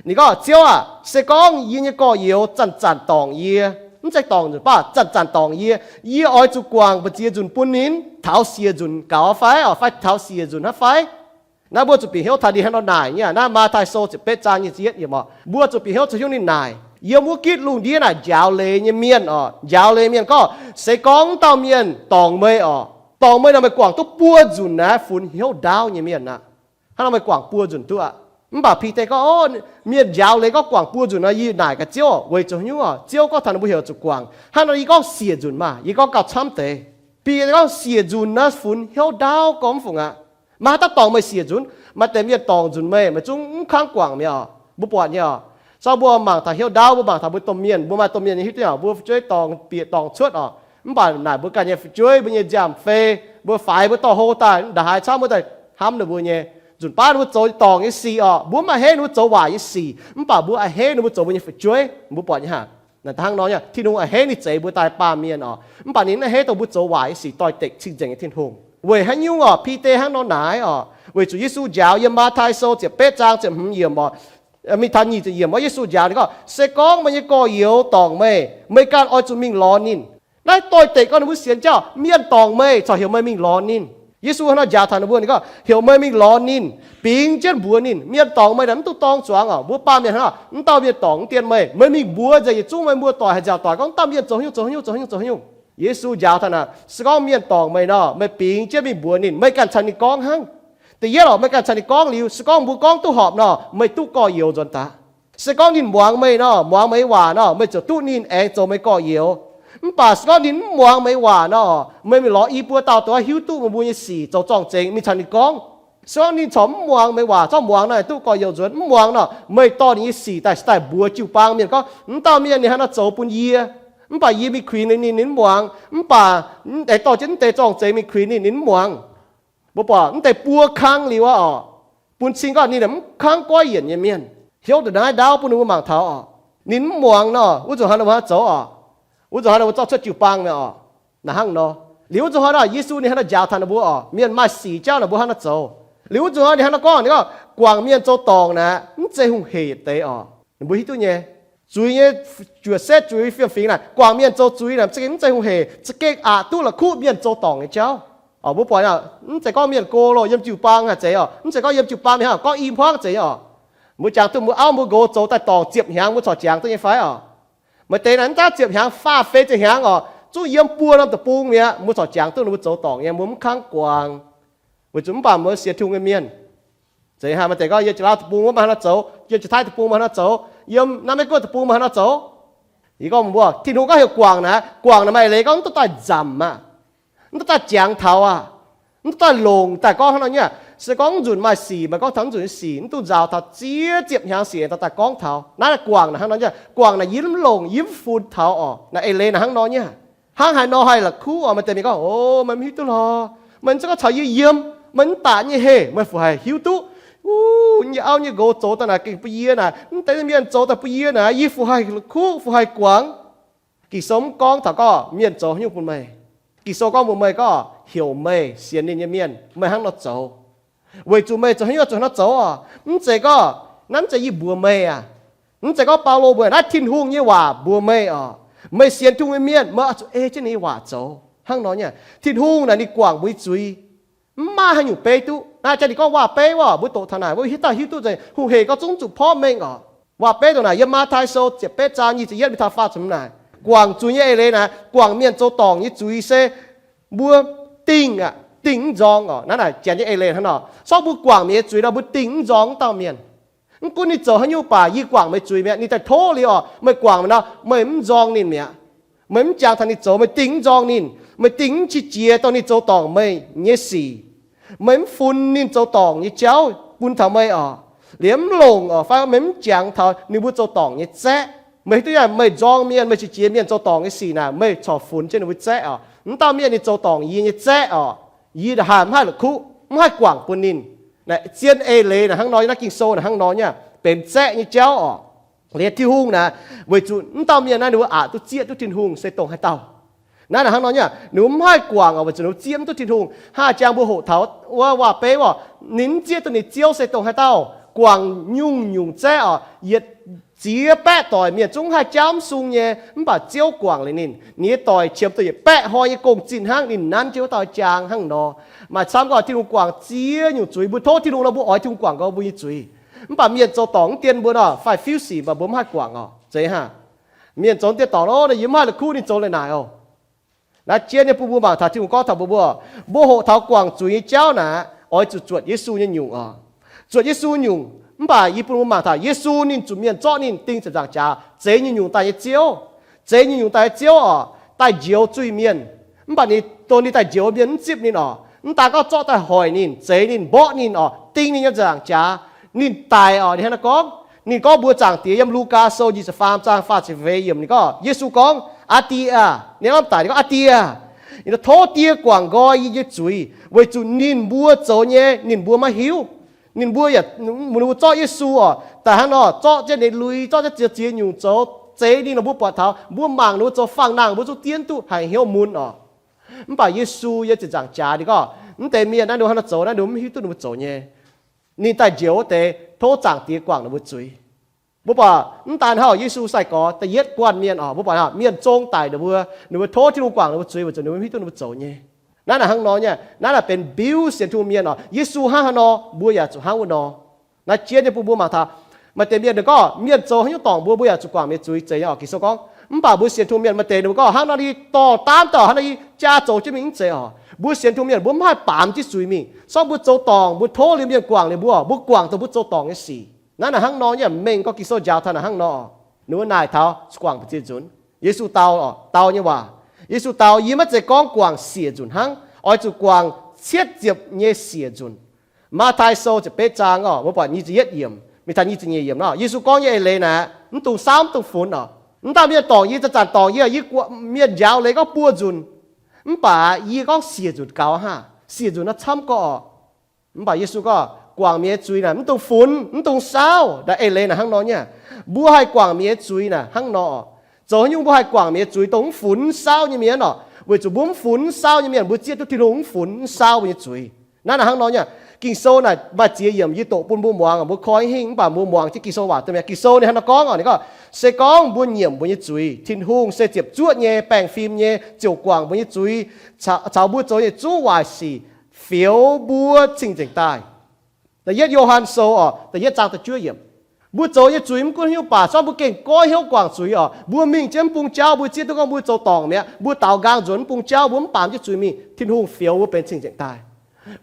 Ninh gorngv, Ziouv aah, se gorngv yie nyei gorx-youz zanc-zanc dorngc yie, mv zeiz dorngc nzunc baac zanc-zanc dorngc yie, yie oix zuqc guangc mbu'ziex nzunc bun ninh, taux siec nzunc gaux fai oc, fai taux siec nzunc hnangv fai? Naaiv mbuo zuqc bieqc hnyouv taux ninh hnangv nor naaic nyei. Naaiv Matv^taai Sou ziepc betv zaang nyic ziepc yietv yiemc oc. Mbuo zuqc bieqc hnyouv caux hnyouv ninh naaic. Yiem wuov gitv lungh ndiev naaic njaaux leiz nyei mienh oc, njaaux leiz mienh gorngv, se gorngv dauh mienh dorngc meih oc, dorngc meih nor meih guangc duqv buo nzunc naaiv funx hnyouv ndaauv nyei mienh aqv. Hnangv nor meih guangc buo nzunc duqv aqv. Mv baac Bide gorngv, Mienh njaaux leiz gorngv guangc buo nzunc nor, yie naaic gaax Ziouv oc, weic zuqc haaix nyungc oc? Ziouv gorngv taux ninh mbuo heuc zuqc guangc. Hnangv nor yie gorngv siec nzunc maah, yie gorngv gauh camv deix. Bide gorngv siec nzunc naaiv funx hnyouv ndaauv gorngv mv fungc aqv. Maaih haaix dauh dorngc meih siec nzunc? Maaih deix mienh dorngc nzunc meih, meih zungv mv kangv guangc mi'aqv oc. Mbuo buatc nyei oc. Se gorngv mbuo mangc taux hnyouv ndaauv, mbuo mangc taux mbuo domh mienh, mbuo maaih domh mienh nyei hiuv duqv oc, mbuo fu'jueiv dorngc bieqc dorngc cuotv oc. Mv baac naaic mbuo ganh nyei fu'jueiv, mbuo nyei nziaamv-fei, mbuo faix mbuo dorh hlo daaih, nda'haaix camv mbuo daaih hnamv ninh mbuo nyei. Nzunc baav ninh mbuo zoux dorngc nyei sic oc, mbuo mv a'hneiv ninh mbuo zoux waaic nyei sic, mv baac mbuo a'hneiv ninh mbuo zoux mbuo nyei fu'jueiv. Mbuo buatc nyei hnangv. Naaic hnangv nor nyei, Tin-Hungh a'hneiv ninh zeix mbuo daaih baamh mienh oc, mv baac ninh mv a'hneiv dongh mbuo zoux waaic nyei sic, doix-dekc cing-nzengc nyei Tin-Hungh. Weic haaix nyungc oc? Bide hnangv nor naaic oc, weic zuqc Yesu njaaux yiem Matv^taai Sou ziepc betv zaang ziepc hmz yiemc oc, mingh taux nyic ziepc yiemc wuov, Yesu njaaux ninh gorngv, Se gorngv meih nyei gorx-youz dorngc meih, meih ganh oix zuqc mingh lorz ninh. Naaiv doix-dekc gorngv ninh mbuo sienx jauv, mienh dorngc meih corc heuc meih mingh lorz ninh. Yesu hnangv nor njaaux taux ninh mbuo, ninh gorngv, Heuc meih mingh lorz ninh, bingx jienv mbuox ninh. Mienh dorngc meih naaic mv duqv dorng zuangx oc. Mbuo baamh mienh hnangv nor, mv dauh mienh dorngc mv dien meih, meih mingh mbuox nzengc yietc zungv meih mbuo doic, haih nziaauc doic gorngv, Mv dauh mienh zoux haaix nyungc, zoux haaix nyungc, zoux haaix nyungc. Yesu njaaux taux naaic, Se gorngv mienh dorngc meih nor, meih bingx jienv mingh mbuox ninh. Meih ganh caux ninh gorngv hnangv. Da'yietv oc, meih ganh caux ninh gorngv liuz, se gorngv mbuo gorngv duqv horpc nor, meih duqv gorx-youz nzuonx daaih. Se gorngv ninh muangx meih nor, muangx meih nyei waac nor, meih ziouc duqv ninh aengx zoux meih gorx-youz. Mv baac se gorngv ninh mv muangx meih nyei waac nor, meih mingh lorz i buo dauh doix hiuv duqv meih mbuo nyei sic zoux zorng-zengx mingh caux ninh gorngv. Se gorngv ninh corc mv muangx meih nyei waac, zorqv muangx nor, duqv gorx-youz nzuonx. Mv muangx nor, meih dorh ninh nyei sic daaih, daaih mbuox jiu-baang mienh gorngv, Mv dauh mienh ninh hnangv nor zoux bun yie, mv baac yie mingh kuinx ninh, ninh mv muangx. Mv baac aengx dorh jienv mv deix zorng-zengx mingh kuinx ninh, ninh mv muangx. Mbuo buatc mv deix buo kang liuz aqv oc, bun cing gorngv ninh mv kangv goiv yienc nyei mienh. Hnyouv ndongc naaiv ndaauv bun ninh mbuo mangc taux oc. Ninh mv muangx nor, wuov nzunc hnoi ninh mbuo hnangv nor zoux oc. Wuov nzunc hnoi ninh mbuo zorqv cuotv jiu-baang mi'aqv oc. Naaic hnangv nor, liuz wuov nzunc hnoi nor, Yesu ninh hnangv nor njaaux taux ninh mbuo oc, mienh maaih sic jauv ninh mbuo hnangv nor zoux. Liuz wuov nzunc hnoi ninh hnangv nor gorngv, ninh gorngv, Guangc mienh zoux dorngc naaic mv zeiz hungh hec deix oc. Ninh mbuo hiuv duqv nyei, zuiz nyei, juoqc setv zuiz fiem-fingx naaic, guangc mienh zoux zuiz naaic za'gengh mv zeiz hungh hec, za'gengh aqc duqv la'kuqv mienh zoux dorngc nyei jauv. Oc, mbuo buatc naaic, mv zeiz gorngv mienh go loh, yiem jiu-baang haaix zeiz oc, mv zeiz gorngv yiem jiu-baang mienh hnangv, gorngv i hmuangv zeiz nyei oc. Mbuo jangx duqv mbuo auv mbuo nqox zoux daaih dorngc ziepc hnyangx mbuo corc jangx duqv nyei fai oc? Maaih deix naaic mv daaih ziepc hnyangx, faah fei ziepc hnyangx oc, zungv yiem buo norm deic-bung mi'aqv, mbuo corc jangx duqv ninh mbuo zoux dorngc nyei, mbuo mv kangv guangc. Weic zuqc mv baac mbuo sienx Tin-Hungh nyei mienh, zeiz haaix maaih deix gorngv, Yiem Jiex Laauv deic-bung mbuo maaih hnangv nor zoux, yiem Jiex Taiv deic-bung maaih hnangv nor zoux, yiem Naaiv Meiv Guoqv deic-bung maaih hnangv nor zoux. Yie gorngv mbuo, Tin-Hungh gorngv heuc guangc naaic, guangc naaic maaih leiz gorngv mv duqv daaih nzamc aqv, mv duqv daaih jangx taux aqv, mv duqv daaih longc daaih gorngv hnangv nor nyei. Se gorngv nzunc maaih sic, maaih gorngv taux nzunc nyei sic, mv dungx nzaaux taux ziex ziepc hnyangx sic daaih gorngv taux. Naaiv guangc naaic hnangv nor nyei. Guangc naaic yie mv longc, yie mv funx taux oc. Naaic eix leiz naaic hnangv nor nyei. Hnangv haaix nor haih la'kuqv oc? Maaih deix mienh gorngv, O, meih mv hiuv duqv lorh. Meih mv zeiz gorngv caux yie yiem, meih mv daaih nyei heh, meih fu haih hiuv duqv, O, yie nyei auv nyei nqox zoux daaih naaic gengh bun yie naaic, mv deix mienh zoux daaih bun yie naaic, yie fu haih la'kuqv, fu haih guangc. Ging-Sou mv gorngv taux gorngv mienh zoux haaix nyungc bun meih. Ging-Sou gorngv mbuox meih gorngv heuc meih sienx ninh nyei mienh, meih hnangv nor zoux. Weic zuqc meih zoux haaix nyungc zuqc hnangv nor zoux oc? Mv zeiz gorngv, naaiv mv zeiz yie mbuox meih aac. Mv zeiz gorngv Baulo mbuox, naaiv Tin-Hungh nyei waac mbuox meih oc. Meih sienx Tin-Hungh nyei mienh, meih oix zuqc ei jienv ninh nyei waac zoux hnangv nor nyei. Tin-Hungh naaic ninh guangc mbuo nyei zuiz. Mv maaih haaix nyungc beiv duqv. Naaiv jaax ninh gorngv waac-beiv oc, mbuo doqc taux naaic, mbuo hiuv dauh hiuv duqv nzengc, hungh heic gorngv zungv zuqc porv mengh oc. Waac-beiv dongh naaic yiem Matv^tai Sou ziepc betv zaang nyic ziepc yietv mingh taux faah ziepc naaic, guangc zuiz nyei eix leiz naaic, guangc mienh zoux dorngc nyei zuiz se mbuo dingh aqv, dingh mv nzorng oc. Naaiv naaic janx nyei eix leiz hnangv nor. Sortv mbuo guangc mienh nyei zuiz nor, mbuo dingh mv nzorng wuov dauh mienh. Mv gunv ninh zoux haaix nyungc baac yie guangc meih zuiz mi'aqv. Ninh daaih tov liuz oc, meih guangc meih nor, meih mv nzorng ninh mi'aqv. Meih mv jangx taux ninh zoux, meih dingh mv nzorng ninh, meih dingh mv qiex jiez dongh ninh zoux dorngc meih nyei sic. Meih mv funx ninh zoux dorngc nyei jauv bun taux meih oc, liemh mv longc oc, fai meih mv jangx taux ninh mbuo zoux dorngc nyei zaeqv. Meih hiuv duqv nyei, meih nzorng mienh, meih qiex jiez mienh zoux dorngc nyei sic naaic, meih corc funx jienv ninh mbuo zaeqv oc. Mv dauh mienh ninh zoux dorngc yie nyei zaeqv oc, yie haih mv haih la'kuqv, mv haih guangc bun ninh. Naaic zien eix leiz naaic hnangv nor, naaiv Ging-Sou naaic hnangv nor nyei, benx zaeqv nyei jauv oc. Liuz Tin-Hungh naaic, weic zuqc mv dauh mienh naaiv ninh mbuo aqc duqv zieqv duqv Tin-Hungh se dongh haaix dauh. Naaiv naaic hnangv nor nyei, ninh mbuo mv haih guangc oc, weic zuqc ninh mbuo zieqv mv duqv Tin-Hungh. Hnangv jangx mbuo hoqc taux wuov waac-beiv oc, ninh mv zieqv duqv ninh ziouv se dongh haaix dauh. Guangc nyungc-nyungc zaeqv oc, yietc ziex baeqv doic mienh zungv haih jaauv mv sung nyei, mv baac ziouv guangc liuz ninh, ninh nyei doic qiemx duqv yietc baeqv hnoi nyei gong-zinh hnangv. Ninh nanv jienv wuov dauh jaang hnangv nor. Maaih camv gorngv Tin-Hungh guangc ziex nyungc zuiz. Mbuo tov Tin-Hungh nor, mbuo oix Tin-Hungh guangc gorx mbuo nyei zuiz. Mv baac mienh zoux dorngc mv dien mbuo nor, fai fiuv sic, mv baac mbuo mv haih guangc oc. Zeiz hnangv. Mienh zoux dien dorngc nor, yie mv haih la'kuqv ninh zoux leiz naaic oc. Naaiv jien nyei bun mbuo mangc taux Tin-Hungh gorngv taux mbuo, mbuo, mbuo hoqc taux guangc zuiz nyei jauv naaic, oix zuqc zuotc Yesu nyei nyungc oc. Zuotc Yesu nyungc. Mv baac yie bun mbuo mangc taux Yesu ninh zuqc mienh zorqv ninh ding ziepc nzaangc jaax, zeix nyungc-nyungc daaih nyei Ziouv. Zeix nyungc-nyungc daaih nyei Ziouv oc, daaih njoux zuiz-mienh. Mv baac ninh, dongh ninh daaih njoux mienh mv zipv ninh oc. Mv daan gorngv zorqv daaih hoic ninh, zeix ninh, mborqv ninh oc, ding ninh nyei nzaangc jaax. Ninh daic oc, ninh hnangv naaiv gorngv. Ninh gorngv mbuox Zaangc Diex yiem Lugaa Sou nyic ziepc faam zaang faah ziepc feix yiemc, ninh gorngv, Yesu gorngv, Aa Die aah! Ninh lamh daic, ninh gorngv, Aa Die aah! Tov Die guangc nqoi yie nyei zuiz, weic zuqc ninh mbuo zoux nyei ninh mbuo maiv hiuv. Ninh mbuo yaac, ninh mbuo zorqv Yesu oc, daaih hnangv nor zorqv jienv ninh lui, zorqv jienv ziex ziex nyungc zoux, zeix ninh lorqc. Mbuo buatc taux mbuo mangc ninh mbuo zoux fangx-nangh, mbuo zungv dien duqv haiz hnyouv mun oc. Mv baac Yesu yiem ziepc nzaangc jaax ninh gorngv, mv deix mienh naaiv ninh mbuo hnangv nor zoux naaiv, ninh mbuo mv hiuv duqv ninh mbuo zoux nyei. Ninh daaih njoux wuov deix, tov Zaangc Diex guangc ninh mbuo zuiz. Mbuo buatc mv daan hnangv, Yesu sai-gorx da'yietv guanh mienh oc, mbuo buatc mienh zong daic ninh mbuo, ninh mbuo tov Tin-Hungh guangc ninh mbuo zuiz weic zuqc ninh mbuo mv hiuv duqv ninh mbuo zoux nyei. Naaiv naaic hnangv nor nyei, naaiv naaic benx biuv sienx Tin-Hungh mienh oc. Yesu hnangv haaix nor, mbuo yaac zuqc hnangv wuov nor. Naaiv jien nyei bun mbuo mangc taux, maaih deix mienh ninh gorngv mienh zoux haaix nyungc dorngc mbuo, mbuo yaac zuqc guangc mienh zuiz, zeiz nyei oc. Ging-Sou gorngv, mv baac mbuo sienx Tin-Hungh mienh maaih deix ninh mbuo gorngv hnangv nor, ninh dorh daamv dauh hnangv nor, yie jaa zoux jienv mingh, mv zeiz oc. Mbuo sienx Tin-Hungh mienh mbuo mv haih baamz jienv zuiz mingh. Sortv mbuo zoux dorngc, mbuo tov liuz mienh guangc liuz mbuo, mbuo guangc dongh mbuo zoux dorngc nyei sic. Naaiv naaic hnangv nor nyei, mengh gorngv Ging-Sou njaaux taux naaic hnangv nor. Ninh mbuo naaic taux guangc mbu'ziex nzunc. Yesu dau, dau nyei waac. Yesu dau, yie maiv zeiz gorngv guangc siec nzunc hnangv, oix zuqc guangc cietv ziepc nyei siec nzunc. Matv^tai Sou ziepc betv zaang oc, mbuo buatc nyic ziepc yietv yiemc mingh taux nyic ziepc nyeic yiemc nor, Yesu gorngv nyei eix leiz naaic, mv dungx saauv, mv dungx funx oc. Mv dauh mienh dorngc yie, zanc-zanc dorngc yie, yie, mienh njaaux leiz gorngv buo nzunc, mv baac yie gorngv siec nzunc gaux hnangv, siec nzunc nor camv gorqv oc. Mv baac Yesu gorngv, guangc mienh nyei zuiz naaic mv dungx funx, mv dungx saauv. Naaiv eix leiz naaic hnangv nor nyei. Mbuo haih guangc mienh nyei zuiz naaic hnangv nor oc. Zoux haaix nyungc mbuo haih guangc mienh nyei zuiz, dongh mv funx mv saauv nyei mienh oc. Weic zuqc mbuo mv funx mv saauv nyei mienh, mbuo zieqv duqv Tin-Hungh mv funx mv saauv mbuo nyei zuiz. Naaiv naaic hnangv nor nyei. Ging-Sou naaic maaih ziex yiemc yie doqc bun mbuo muangx, mbuo koi hingh, mv baac mbuo muangx jienv Ging-Sou waac duqv mi'aqv. Ging-Sou ninh hnangv nor gorngv oc, ninh gorngv, se gorngv mbuo nyiemc mbuo nyei zuiz, Tin-Hungh se ziepc zuoqv nyei, baengh fim nyei, ziouc guangc mbuo nyei zuiz, caux, caux mbuo zoux nyei zungv waaic sic, fioux mbuo cing-nzengc daaih. Da'yietv Yo^han Sou oc, da'yietv zaang da'juov yiemc. Mbuo zoux nyei zuiz mv gunv haaix nyungc baac, sortv mbuo gengh goiv hnyouv guangc zuiz oc. Mbuo mingh jienv mv bung jauv, mbuo zieqv duqv gorngv mbuo zoux dorngc mi'aqv, mbuo daaux nqaang nzuonx mv bung jauv, mbuo mv baamz jienv zuiz mingh, Tin-Hungh fioux mbuo benx cing-nzengc daaih.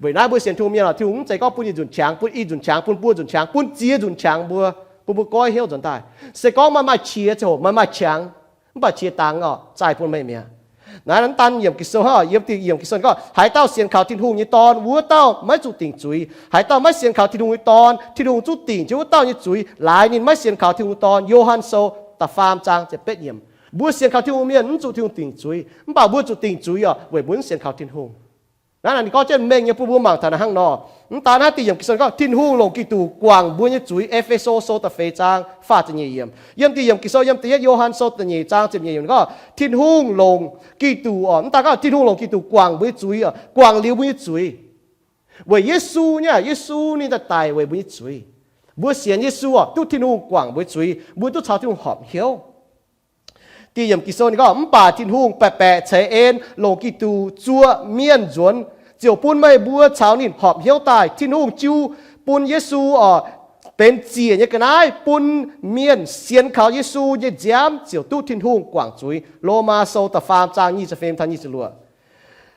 Weic naaiv mbuo sienx Tin-Hungh mienh oc, Tin-Hungh mv zeiz gorngv bun yietc nzunc qangx, bun i nzunc qangx, bun buo nzunc qangx, bun buo ziex nzunc qangx mbuo, bun mbuo goiv hnyouv nzuonx daaih. Se gorngv maaih, maaih qiex ziangh hoc maaih, maaih qangx, mv baac qiex dangx oc, zaih bun meih mi'aqv. Naaiv, naaiv daan yiemc Ging-Sou hnangv, yiem da'yietv yiemc Ging-Sou gorngv, haaix dauh sienx kaux Tin-Hungh nyei Dorn, wuov dauh maiv zuqc dingc zuiz. Haaix dauh maiv sienx kaux Tin-Hungh nyei Dorn, Tin-Hungh zungv dingc jienv wuov dauh nyei zuiz, laaix ninh maiv sienx kaux Tin-Hungh nyei Dorn. Yo^han Sou da'faam zaang ziepc betv yiemc. Mbuo sienx kaux Tin-Hungh mienh mv zuqc Tin-Hungh dingc zuiz, mv baac mbuo zuqc dingc zuiz oc, weic mbuo mv sienx kaux Tin-Hungh. Naaiv naaic ninh gorngv jienv mengh nyei bun mbuo mangc taux naaic hnangv nor. Mv daan naaiv da'yietv yiemc Ging-Sou gorngv, Tin-Hungh longc Giduc guangc mbuo nyei zuiz. E^fe^so Sou da'feix zaang faah ziepc nyeic yiemc. Yiem da'yietv yiemc Ging-Sou, yiem da'yietv Yo^han Sou da'nyeic zaang ziepc nyeic yiemc gorngv, Tin-Hungh longc Giduc oc, mv daan gorngv Tin-Hungh longc Giduc guangc mbuo nyei zuiz oc, guangc liuz mbuo nyei zuiz. Weic Yesu nyei, Yesu ninh daaih daic weic mbuo nyei zuiz. Mbuo sienx Yesu oc, duqv Tin-Hungh guangc mbuo nyei zuiz, mbuo duqv caux Tin-Hungh horpc hnyouv. Dieh yiemc Ging-Sou ninh gorngv, mv baac Tin-Hungh baeqc baeqc ceix en longc Giduc zuoqc mienh nzuonx, ziouc bun meih mbuo caux ninh horpc hnyouv daaih. Tin-Hungh jiu bun Yesu oc, benx ziec nyei ga'naaiv bun mienh sienx kaux Yesu nyei nziaamv ziouc duqv Tin-Hungh guangc zuiz. Lomaa Sou da'faam zaang nyic ziepc feix taux nyic ziepc luoqc.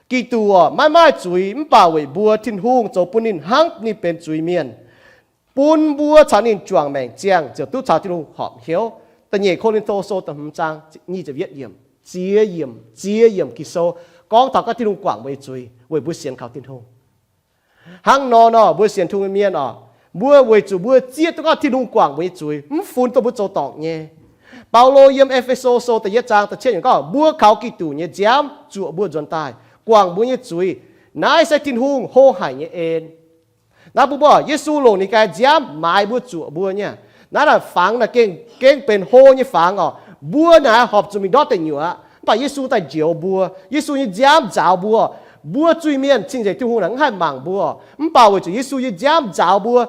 Giduc oc, maiv maaih zuiz, mv baac weic mbuo Tin-Hungh zoux bun ninh hnangv ninh benx zuiz-mienh, bun mbuo caux ninh juangc maengc ziangh ziouc duqv caux Tin-Hungh horpc hnyouv. Da'nyeic Ko^lin^to Sou da'hmz zaang nyic ziepc yietv yiemc. Ziex yiemc, ziex yiemc Ging-Sou gorngv taux gorngv Tin-Hungh guangc mbuo nyei zuiz weic mbuo sienx kaux Tin-Hungh. Hnangv nor nor, mbuo sienx Tin-Hungh nyei mienh oc, mbuo weic zuqc mbuo zieqv duqv gorngv Tin-Hungh guangc mbuo nyei zuiz, mv funx dongh mbuo zoux dorngc nyei. Baulo yiem E^fe^so Sou da'yietv zaang da'cietv yiemc gorngv, mbuo kaux Giduc nyei nziaamv zuoqc mbuo nzuonx daaih, guangc mbuo nyei zuiz. Naaiv se Tin-Hungh hlo haic nyei en. Naaiv mbuo mbuo, Yesu longc ninh ganh nziaamv maaiz mbuo zuoqc mbuo nyei. Naaiv naaic fangx naaic gengh, gengh benx hlo nyei fangx oc. Mbuo naaic horpc zuqc mingh ndortv deic nyuoqc aqv. Mv baac Yesu daaih njoux mbuo. Yesu nyei nziaamv nzaaux mbuo. Mbuo zuiz-mienh cing-nzengc Tin-Hungh naaic mv haih mangc mbuo. Mv baac weic zuqc Yesu nyei nziaamv nzaaux mbuo,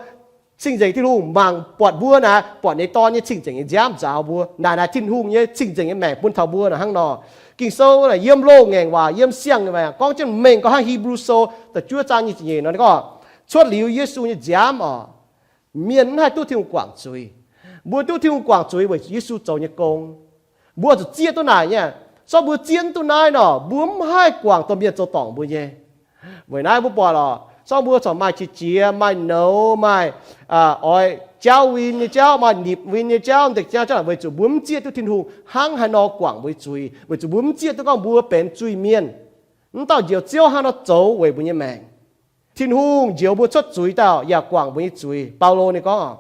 cing-nzengc Tin-Hungh mangc buatc mbuo naaic, buatc ninh Dorn nyei cing-nzengc nyei nziaamv nzaaux mbuo. Naaic naaic Tin-Hungh nyei cing-nzengc nyei maengc bun taux mbuo naaic hnangv nor. Ging-Sou naaic yiem loz-ngaengc waac, yiem siang-ngaengc waac gorngv jienv mengh gorngv hnangv Hipv^lu Sou da'juov zaang nyic ziepc nyeic nor, ninh gorngv, cuotv liuz Yesu nyei nziaamv oc, mienh mv haih duqv Tin-Hungh guangc zuiz. Mbuo duqv Tin-Hungh guangc zuiz weic zuqc Yesu zoux nyei gong. Mbuo zuqc zieqv duqv naaic nyei. Se gorngv mbuo zieqv mv duqv naaiv nor, mbuo mv haih guangc dongh mienh zoux dorngc mbuo nyei. Weic naaiv mbuo buatc oc, se gorngv mbuo corc maaih qiex jiez, maaih nouz, maaih oix jauv win nyei jauv, maaih nipc win nyei jauv, ndekc jauv, jauv weic zuqc mbuo mv zieqv duqv Tin-Hungh hnangv haaix nor guangc mbuo nyei zuiz, weic zuqc mbuo mv zieqv duqv gorngv mbuo benx zuiz-mienh. Mv dauh Njoux Ziouv hnangv haaix nor zoux weic mbuo nyei maengc. Tin-Hungh njoux mbuo cuotv zuiz dauh yaac guangc mbuo nyei zuiz. Baulo ninh gorngv,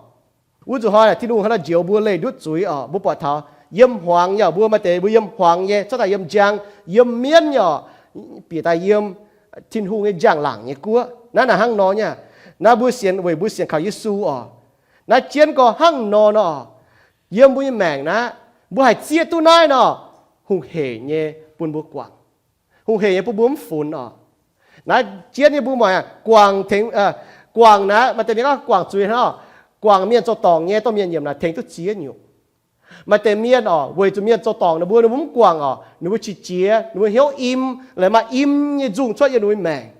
wuov nzunc hnoi Tin-Hungh hnangv haaix nor njoux mbuo leih ndutv zuiz oc. Mbuo buatc taux yiem hmuangx nyei, mbuo maaih deix mbuo yiem hmuangx nyei, cuotv daaih yiem njang, yiem mienv nyei oc, bieqc daaih yiem Tin-Hungh nyei njang-laangc nyei guoqv. Naaiv naaic hnangv nor nyei. Naaiv mbuo sienx, weic mbuo sienx kaux Yesu oc. Naaiv jienv gorx hnangv nor nor, yiem mbuo nyei maengc naaiv, mbuo haih zieqv duqv naaiv nor, hungh heic nyei bun mbuo guangc. Hungh heic nyei bun mbuo mv funx oc. Naaiv jienv nyei mbuo muangx, guangc tengx, guangc naaiv maaih deix mienh gorngv guangc zuiz hnangv, guangc mienh zoux dorngc nyei domh mienh yiemc naaic tengx duqv ziex nyungc. Maaih deix mienh oc, weic zuqc mienh zoux dorngc ninh mbuo, ninh mbuo mv guangc oc, ninh mbuo qiex jiez, ninh mbuo hnyouv im, laaix maaih im nyei nzungh cuotv yiem ninh mbuo nyei maengc.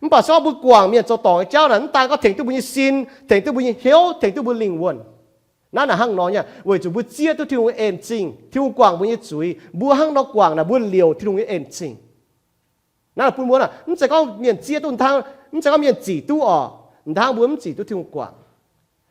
Mv baac se gorngv mbuo guangc mienh zoux dorngc nyei jauv naaic, mv daan gorngv tengx duqv mbuo nyei sin, tengx duqv mbuo nyei hnyouv, tengx duqv mbuo lingh wuonh. Naaiv naaic hnangv nor nyei, weic zuqc mbuo zieqv duqv Tin-Hungh nyei en-zingh, Tin-Hungh guangc mbuo nyei zuiz, mbuo hnangv nor guangc naaic mbuo liouc Tin-Hungh nyei en-zingh. Naaiv bun mbuo naaic mv zeiz gorngv mienh zieqv duqv hnangv, mv zeiz gorngv mienh zic duqv oc, hnangv mbuo mv zic duqv Tin-Hungh guangc.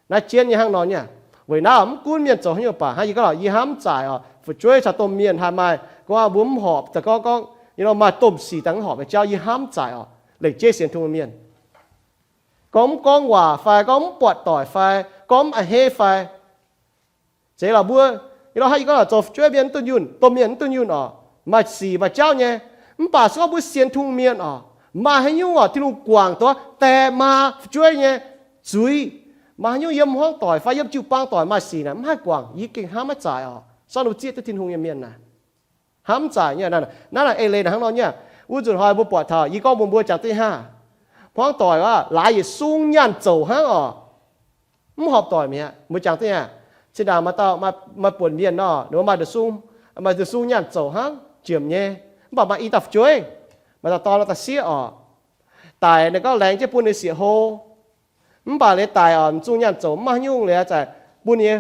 Naaiv jienv nyei hnangv nor nyei. Weic naaiv mv gunv mienh zoux haaix nyungc baac hnangv yie gorngv, yie hnamv zaaic oc, fu'jueiv caux domh mienh haih maaih gorngv mbuo mv horpc, daaih gorngv, gorngv yie nor maaih domh sic daaih mv horpc nyei jauv, yie hnamv zaaic oc, lengc jeiv sienx Tin-Hungh mienh. Gorngv mv gorngv waac fai gorngv mv buatc doic fai gorngv mv a'hneiv fai, zeiz lorqc mbuo, yie nor hnangv yie gorngv zoux fu'jueiv mienh mv dunh yunh, domh mienh mv dunh yunh oc, maaih sic maaih jauv nyei. Mv baac se gorngv mbuo sienx Tin-Hungh mienh oc, maaih haaix nyungc oc, Tin-Hungh guangc duqv die maa fu'jueiv nyei zuiz. Maaih haaix nyungc yiem hmuangv doic fai yiem jiu-baang doic maaih sic naaic mv haih guangc, yie gengh hnamv maiv zaaic oc, se gorngv ninh zieqv duqv Tin-Hungh nyei mienh naaic. Hnamv zaaic nyei. Naaiv naaic ei leiz naaic hnangv nor nyei. Wuov nzunc hnoi mbuo buatc taux yie gorngv mbuox mbuo jangx duqv hnangv, hmuangv doic aqv, laaix yietc sung nyaanh zoux hnangv oc. Mv horpc doic mi'aqv. Mbuo jangx duqv hnangv, zinh ndaangc maaih dauh, maaih buonc mienh nor, ninh mbuo maaih, maaih nduqc sung nyaanh zoux hnangv, jiem nyei. Mv baac maaih i dauh fu'jueiv, maaih dauh dorn, maaih dauh sieqv oc. Daic ninh gorngv laengz jienv bun ninh sieqv hlo. Mv baac liuz daic oc, m'zung nyaanh zoux mv maaih haaix nyungc liuz, zaqc bun ninh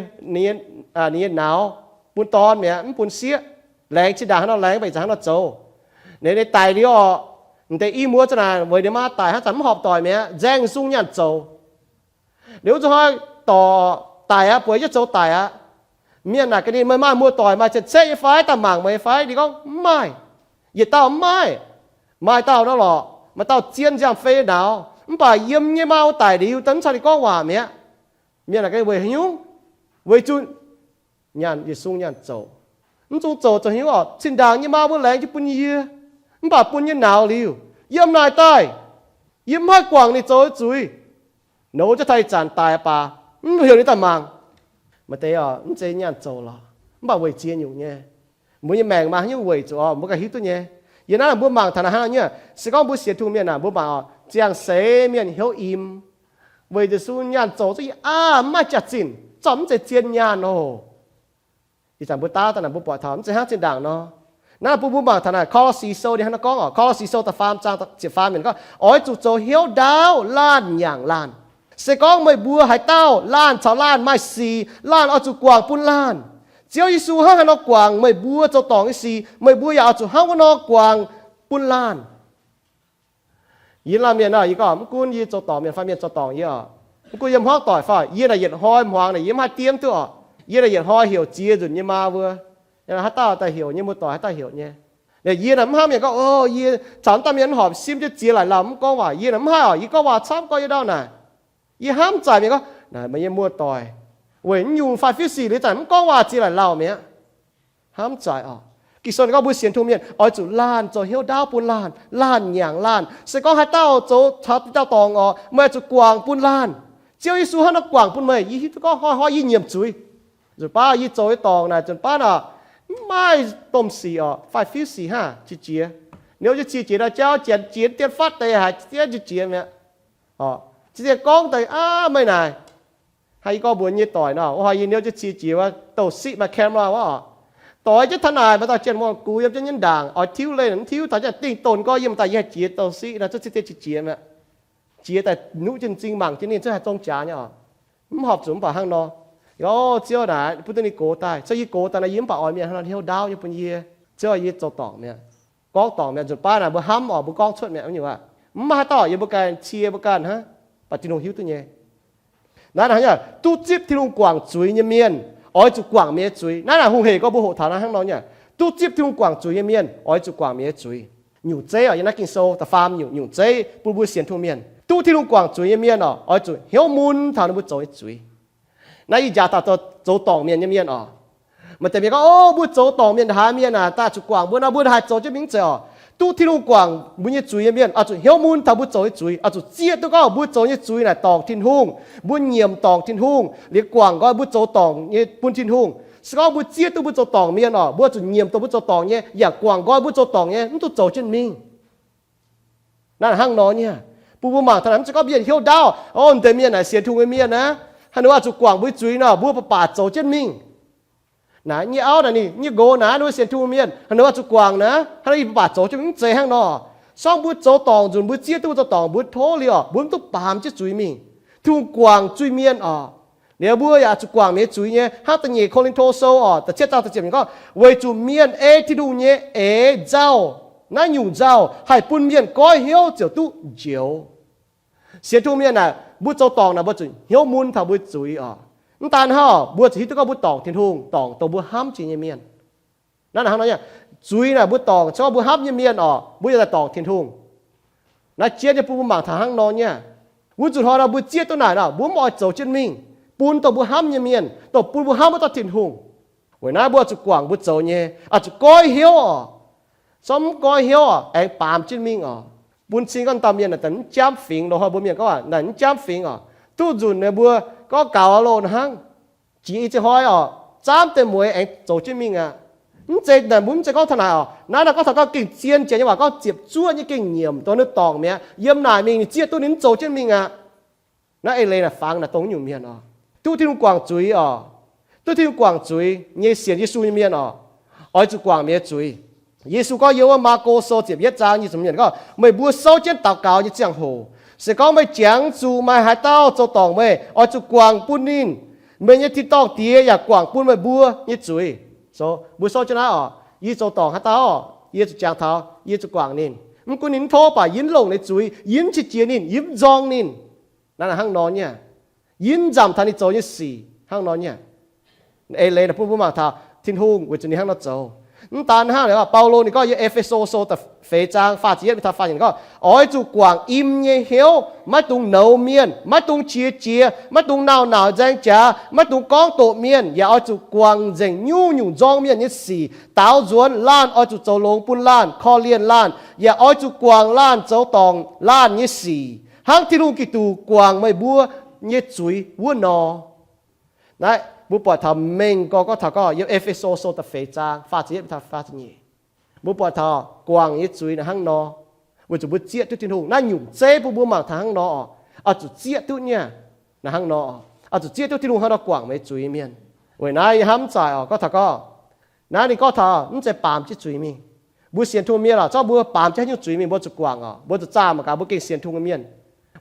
nyei nauz, bun dorn mi'aqv, mv bun sieqv. Laengz zinh ndaangc hnangv nor laengz, mv baac ih zanc hnangv nor zoux. Ninh, ninh daic liuz oc, m'deix i muoz za'naaic weic ninh maa daic hnangv, zanc mv horpc doic mi'aqv, nzaeng m'zung nyaanh zoux. Liuz wuov nzunc hnoi dorc daic aqv, bueix jienv zoux daic aqv. Mienh naaic gaax ninh, meih maaih muoz-doic maaih cien-ceqv nyei fai, daaih mangc meih fai? Ninh gorngv, mv maaih. Yietc dauh mv maaih. Maaih dauh nor lorqc, maaih dauh zien nziaamv-fei nauz, mv baac yiem nyei maa daic liuz, daaih mv caux ninh gorngv waac mi'aqv. Mienh naaic gaax ninh, weic haaix nyungc? Weic zuqc nyaanh, yietc sung nyaanh zoux. Mv zung zoux zoux haaix nyungc oc? Zinh ndaangc nyei maa mbuo laengz jienv bun yie, mv baac bun nyei nauz liuz, yiem naaic daaih, yie mv haih guangc ninh zoux nyei zuiz. Nouz jienv taux ih zanc daic baac mv heuc ninh daaih mangc. Maaih deix oc, mv zeiz nyaanh zoux lorqc, mv baac weic ziex nyungc nyei. Mbuo nyei maengc maaih haaix nyungc weic zuqc oc, mbuo ganh hiuv duqv nyei. Yiem naaiv mbuo mangc taux naaic hnangv nor nyei, se gorngv mbuo sienx Tin-Hungh mienh naaic, mbuo mangc oc, ziangh seix mienh hnyouv im, weic Yesu nyaanh zoux zungv yie aav mv maaih jaax-zinh, zorqv mv zeiz zien nyaanh oc. Ih zanc mbuo daav daaih naaic mbuo buatc taux mv zeiz hnangv zinh ndaangc nor. Naaiv bun mbuo mangc taux naaic Ko^lo^si Sou ninh hnangv naaiv gorngv oc, Ko^lo^si Sou da'faam zaang ziepc faam yiemc gorngv, oix zuqc zoux hnyouv ndaauv laanh nyanc laanh. Se gorngv meih mbuo haaix dauh laanh caux laanh maaih sic, laanh oix zuqc guangc bun laanh. Ziouv Yesu hnangv haaix nor guangc meih mbuo zoux dorngc nyei sic, meih mbuo yaac oix zuqc hnangv wuov nor guangc bun laanh. Yie laanh mienh aah, yie gorngv mv gunv yie zoux dorngc mienh fai mienh zoux dorngc yie oc, mv gunv yiem hmuangv doic fai, yie naaic yietc hnoi hmuangx naaic yie mv haih diev duqv oc. Yie naaic yietc hnoi heuc ziex nzunc nyei maa mbuo, haaix dauh daaih heuc nyei, muoz-doic haaix dauh heuc nyei. Yie naaic mv hnangv mienh gorngv, o, yie caux mv dauh mienh horpc sim jienv ziex laaic lauh mv gorngv waac. Yie naaic mv haih oc, yie gorngv waac camv gorngv yie ndau naaic. Yie hnamv zaic mienh gorngv, naaic meih nyei muoz-doic weic mv nyungc fai fiuv sic liuz zanc mv gorngv waac ziex laaic lauh mi'aqv. Hnamv zaic oc. Ging-Sou ninh gorngv mbuo sienx Tin-Hungh mienh oix zuqc laanh zoux hnyouv ndaauv bun laanh, laanh nyanc laanh. Se gorngv haaix dauh zoux taux dauh dorngc oc, meih oix zuqc guangc bun laanh. Ziouv Yesu hnangv naaiv guangc bun meih. Yie hiuv duqv gorngv hnoi-hnoi yie nyiemc zuiz. Nzunc baav yie zoux nyei dorngc naaic, nzunc baav naaic mv maaih domh sic oc, fai fiuv sic hnangv qiex jiez. Niouv jienv qiex jiez ndau jauv, janx jiex dien fatv deix haic, diev qiex jiez mi'aqv. Ziex dien gorngv daaih, aav, meih naaic, haaix, yie gorngv mbuox nyei doic nor, wuov hnoi yie niouv jienv qiex jiez wuov, douc siqv maaih camera wuov oc. Doix jienv taux naaic, maaih dauh janx-muangh gux yiem jienv nyei ndaangc oix tiuv leiz, mv tiuv taux jienv dingh donx gorx yiem daaih, yie haih jiex douc siqv naaic, cuotv ziex dien qiex jiez mi'aqv. Jiex daaih nuqv jienv m'zing mangc jienv ninh cuotv haih zong jaax nyei oc. Mv horpc zuqc mv baac hnangv nor. O, Ziouv naaic bun duqv ninh gox daaih, se yie gox daaih naaic yie mv baac oix mienh hnangv nor hnyouv ndaauv nyei bun yie. Ziouv, yie zoux dorngc mi'aqv, gorngv dorngc mi'aqv, nzunc baav naaic mbuo hnamv oc, mbuo gorngv cuotv mi'aqv, mv nyungc aqv. Mv maaih haaix dauh yie mbuo ganh cie mbuo ganh hnangv, baac Tin-Hungh hiuv duqv nyei. Naaiv hnangv, duqv zipv Tin-Hungh guangc zuiz nyei mienh oix zuqc guangc mienh nyei zuiz. Naaiv naaic hungh hec gorngv mbuo hoqc taux naaiv hnangv nor nyei. Duqv zipv Tin-Hungh guangc zuiz nyei mienh oix zuqc guangc mienh nyei zuiz. Nyungc zeiv oc, yiem naaiv Ging-Sou da'faam nyungc, nyungc zeiv bun mbuo sienx Tin-Hungh mienh. Duqv Tin-Hungh guangc zuiz nyei mienh oc, oix zuqc hnyouv mun taux ninh mbuo zoux nyei zuiz. Naaiv ih jaax daaih zoux dorngc mienh nyei mienh oc. Maaih deix mienh gorngv, o, mbuo zoux dorngc mienh haaix mienh aah, daaih zuqc guangc mbuo nor, mbuo haih zoux jienv mingh zeiz oc. Duqv Tin-Hungh guangc mbuo nyei zuiz nyei mienh oix zuqc hnyouv mun taux mbuo zoux nyei zuiz, oix zuqc zieqv duqv gorngv mbuo zoux nyei zuiz naaic dorngc Tin-Hungh, mbuo nyiemc dorngc Tin-Hungh, liuz guangc nqoi mbuo zoux dorngc nyei bun Tin-Hungh. Se gorngv mbuo zieqv duqv mbuo zoux dorngc mienh oc, mbuo zuqc nyiemc dongh mbuo zoux dorngc nyei, yaac guangc nqoi mbuo zoux dorngc nyei, mv duqv zoux jienv mingh. Naaiv hnangv nor nyei. Bun mbuo mangc taux naaic, mv zeiz gorngv mienh hnyouv ndaauv, o, deix mienh naaic sienx Tin-Hungh nyei mienh aqv, haaix nor oix zuqc guangc mbuo nyei zuiz nor, mbuo baac baac zoux jienv mingh. Naaiv nyei auv naaic, ninh nyei nqox naaiv, ninh mbuo sienx Tin-Hungh mienh, haaix nor oix zuqc guangc naaiv, haaix nor yie mbuo baac zoux jienv mingh, mv zeiz hnangv nor. Se gorngv mbuo zoux dorngc nzunc, mbuo zieqv duqv mbuo zoux dorngc, mbuo tov liuz oc, mbuo mv duqv baamz jienv zuiz mingh. Tin-Hungh guangc zuiz mienh oc, liuz mbuo yaac zuqc guangc mienh nyei zuiz nyei. Hnangv da'nyeic Ko^lin^to Sou oc, da'cietv zaang da'ziepc yiemc gorngv, weic zuqc mienh ei Tin-Hungh nyei eix nzauh, naaiv nyungc nzauh haih bun mienh goiv hnyouv ziouc duqv njoux. Sienx Tin-Hungh mienh naaic, mbuo zoux dorngc naaic, mbuo zuqc hnyouv mun taux mbuo zuiz oc. Mv daan hnangv, mbuo zuqc hiuv duqv gorngv mbuo dorngc Tin-Hungh, dorngc dongh mbuo hnamv jiex nyei mienh. Naaiv hnangv nor nyei, zuiz naaic mbuo dorngc se gorngv mbuo hnamv nyei mienh oc, mbuo yaac daaih dorngc Tin-Hungh. Naaiv jienv nyei bun mbuo mangc taux hnangv nor nyei. Wuov nzunc hnoi nor mbuo zieqv duqv naaic nor, mbuo mv oix zoux jienv mingh, bun dongh mbuo hnamv nyei mienh, dongh bun mbuo hnamv wuov dauh Tin-Hungh. Weic naaiv mbuo oix zuqc guangc mbuo zoux nyei, oix zuqc goiv hnyouv oc. Se gorngv mv goiv hnyouv oc, aengx baamz jienv mingh oc. Bun cing gorngv dauh mienh naaic mv jaamv fingx, loz-hnoi mbuo mienh gorngv naaic mv jaamv fingx oc. Duqv nzunc naaic mbuo gorngv gaux loh hnangv. Jiex i ziex hnoi oc, zaamv deix mueiz aengx zoux jienv mingh aqv. Mv zeiz naaic, mbuo mv zeiz gorngv taux naaic oc. Naaiv naaic gorngv taux gorngv gengh zien jiex nyei waac, gorngv ziepc zuoqv nyei gengh nyiemc dongh ninh dorngc mi'aqv. Yiem naaic mingh ninh zieqv duqv ninh mv zoux jienv mingh aqv. Naaiv eix leiz naaic fangx naaic dongh nyungc mienh oc. Duqv Tin-Hungh guangc zuiz oc. Duqv Tin-Hungh guangc zuiz nyei sienx Yesu nyei mienh oc, oix zuqc guangc mienh nyei zuiz. Yesu gorngv yiem wuov Maako Sou ziepc yietv zaang nyic ziepc mienh gorngv, meih mbuo souv jienv daux gaux nyei ziangh hoc, se gorngv meih jangx zuqc maaih haaix dauh zoux dorngc meih, oix zuqc guangc bun ninh. Meih nyei tin-dorngh Diex yaac guangc bun meih mbuo nyei zuiz. Mbuo souv jienv naaiv oc, yie zoux dorngc haaix dauh, yie zuqc jangx taux, yie zuqc guangc ninh. Mv gunv ninh mv tov baac yie mv longc ninh zuiz, yie mv qiex jiez ninh, yie mv nzorng ninh. Naaiv hnangv nor nyei. Yie mv nzamc taux ninh zoux nyei sic hnangv nor nyei. Eix leiz naaic bun mbuo mangc taux Tin-Hungh weic zuqc ninh hnangv nor zoux. Mv daan hnangv, Baulo ninh gorngv yiem E^fe^so Sou da'feix zaang faah ziepc yietv mingh taux faah ziepc yietv gorngv, oix zuqc guangc im nyei hnyouv, maiv dungx nouz mienh, maiv dungx qiex jiez, maiv dungx nauc nauc nzaeng jaax, maiv dungx gorngv doqc mienh, yaac oix zuqc guangc nzengc nyungc-nyungc nzorng mienh nyei sic. Daaux nzuonx laanh oix zuqc zoux longx bun laanh, korv-lienh laanh, yaac oix zuqc guangc laanh zoux dorngc laanh nyei sic, hnangv Tin-Hungh Giduc guangc meih mbuo nyei zuiz wuov nor. Naaiv mbuo buatc taux mengh gorx gorngv taux gorngv yiem E^fe^so Sou da'feix zaang faah ziepc yietv taux faah ziepc nyeic, mbuo buatc taux guangc nyei zuiz naaic hnangv nor. Weic zuqc mbuo zieqv duqv Tin-Hungh. Naaiv nyungc zeiv bun mbuo mangc taux hnangv nor oc, oix zuqc zieqv duqv nyei. Naaiv hnangv nor, oix zuqc zieqv duqv Tin-Hungh hnangv nor guangc meih zuiz nyei mienh. Weic naaiv yie hnamv mv zaic oc, gorngv taux gorngv, naaiv ninh gorngv taux mv zeiz baamz jienv zuiz mingh. Mbuo sienx Tin-Hungh mienh oc, zorqv mbuo baamz jienv haaix nyungc zuiz mingh mbuo zuqc guangc oc, mbuo zuqc zaah mangc gaax mbuo gengh sienx Tin-Hungh nyei mienh.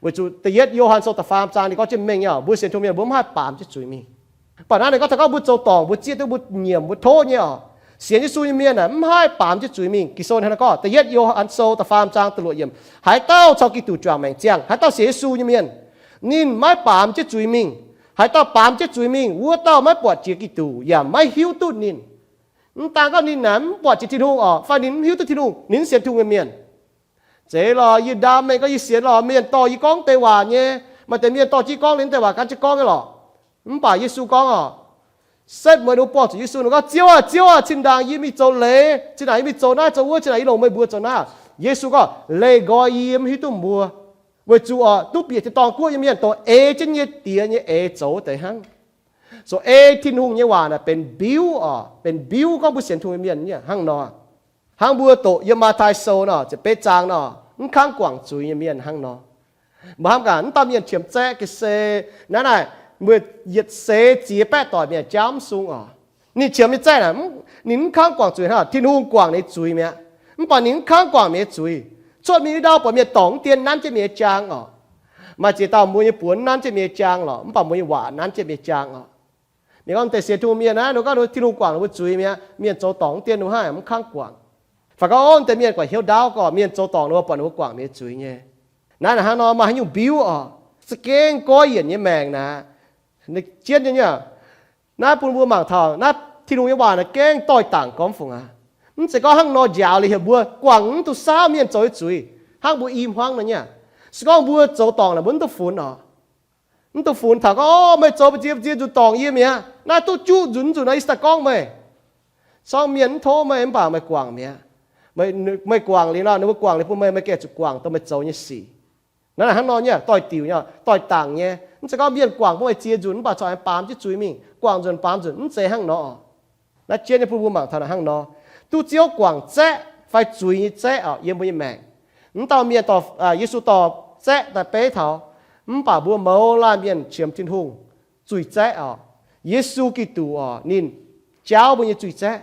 Weic zuqc da'yietv Yo^han Sou da'faam zaang ninh gorngv jienv mengh nyei oc, mbuo sienx Tin-Hungh mienh mbuo mv haih baamz jienv zuiz mingh. Mv baac naaiv ninh gorngv taux gorngv mbuo zoux dorngc, mbuo zieqv duqv, mbuo nyiemc, mbuo tov nyei oc. Sienx Yesu nyei mienh aeqv, mv haih baamz jienv zuiz mingh. Ging-Sou hnangv naaiv gorngv, da'yietv Yo^han Sou da'faam zaang da'luoqc yiemc, haaix dauh caux Giduc juangc maengc ziangh, haaix dauh sienx Yesu nyei mienh, ninh maiv baamz jienv zuiz mingh. Haaix dauh baamz jienv zuiz mingh, wuov dauh maiv buatc jiex Giduc yaac maiv hiuv duqv ninh. Mv daan gorngv ninh aeqv, mv buatc jiex Tin-Hungh oc, fai ninh mv hiuv duqv Tin-Hungh, ninh mv sienx Tin-Hungh nyei mienh. Zeiz lorqc, yie ndaam mengh gorngv yie sienx lorqc, mienh dorh yie gorngv deix waac nyei. Maaih deix mienh dorh jienv gorngv liuz deix waac gan jienv gorngv nyei lorqc. Mv baac Yesu gorngv oc, setv mueiz ninh mbuo buangh zuqc Yesu, ninh gorngv, Ziouv aah! Ziouv aah! Zinh ndaangc yie mingh zoux leiz, zinh ndaangc yie mingh zoux naaiv zoux wuov, zinh ndaangc yie longc meih mbuox zoux naaiv. Yesu gorngv, Leih nqoi yie, yie mv hiuv duqv mbuo. Weic zuqc oc, duqv bieqc tin-dorngh guoqv nyei mienh dongh ei jienv nyei Diex nyei eix zoux deix hnangv. So ei Tin-Hungh nyei waac naaic benx mbiuv oc, benx mbiuv gorngv mbuo sienx Tin-Hungh nyei mienh hnangv nor. Hnangv mbuo doqc yiem Matv^tai Sou nor, ziepc betv zaang nor, mv kangv guangc zuiz nyei mienh hnangv nor. Mbuo hnamv gaax, mv dauh mienh qiemx zaeqv ga'sie, naaiv naaic, mbuo yietc seix ziex baeqv doic mienh jauv mv sung oc. Ninh qiemx nyei zaeqv naaic, ninh mv kangv guangc zuiz hnangv, Tin-Hungh guangc ninh zuiz mi'aqv. Mv baac ninh mv kangv guangc mienh zuiz. Cuotv mingh ndau buatc mienh dorngc mv dien nanv jienv mienh nyei jaang oc. Maaih ziex dauh mbuo nyei buonc nanv jienv mienh nyei jaang lorqc, mv baac mbuo nyei waac nanv jienv mienh nyei jaang oc. Mienh gorngv deix sienx Tin-Hungh mienh naaiv, ninh gorngv Tin-Hungh guangc ninh mbuo zuiz mi'aqv, mienh zoux dorngc mv dien ninh mbuo hnangv mv kangv guangc. Fai gorngv, Ov, deix mienh guangc hnyouv ndaauv gorqv, mienh zoux dorngc ninh mbuo buatc ninh mbuo guangc mienh zuiz nyei. Naaiv naaic hnangv nor maaih haaix nyungc mbiuv oc, za'gengh goiv yienc nyei maengc naaic. Jienv nyei, naaiv bun mbuo mangc taux naaiv Tin-Hungh nyei waac naaic gengh doix-dangc gormx fungc aqv. Mv zeiz gorngv hnangv nor njaaux liuz heuc mbuo guangc mv duqv saauv mienh zoux nyei zuiz, hnangv mbuo i hmuangv nor nyei. Se gorngv mbuo zoux dorngc naaic mbuo mv duqv funx oc. Mv duqv funx taux gorngv, Ov, meih zoux mbu'ziex mbu'ziex nzunc dorngc yie mi'aqv. Naaiv duqv juqv nzunc nzunc nor yie se daaih gorngv meih. Sorng mienh mv tov meih mv baac meih guangc mi'aqv. Meih guangc liuz nor, ninh mbuo guangc liuz bun meih, meih gengh zuqc guangc dongh meih zoux nyei sic. Naaiv hnangv nor nyei, doix-diuc nyei, doix-dangc nyei. Mv zeiz gorngv mienh guangc bun meih ziex nzunc mv baac corc aengx baamz jienv zuiz mingh, guangc nzunc baamz nzunc, mv zeiz hnangv nor. Naaiv jienv nyei bun mbuo mangc taux naaic hnangv nor. Duqv Ziouv guangc zaeqv fai zuiz nyei zaeqv oc, yiem mbuo nyei maengc. Mv dauh mienh dorh, Yesu dorh zaeqv daaih beiv taux, mv baac mbuo mouz laanh mienh qiemx Tin-Hungh zuiz zaeqv oc. Yesu Giduc oc, ninh jaauv mbuo nyei zuiz zaeqv.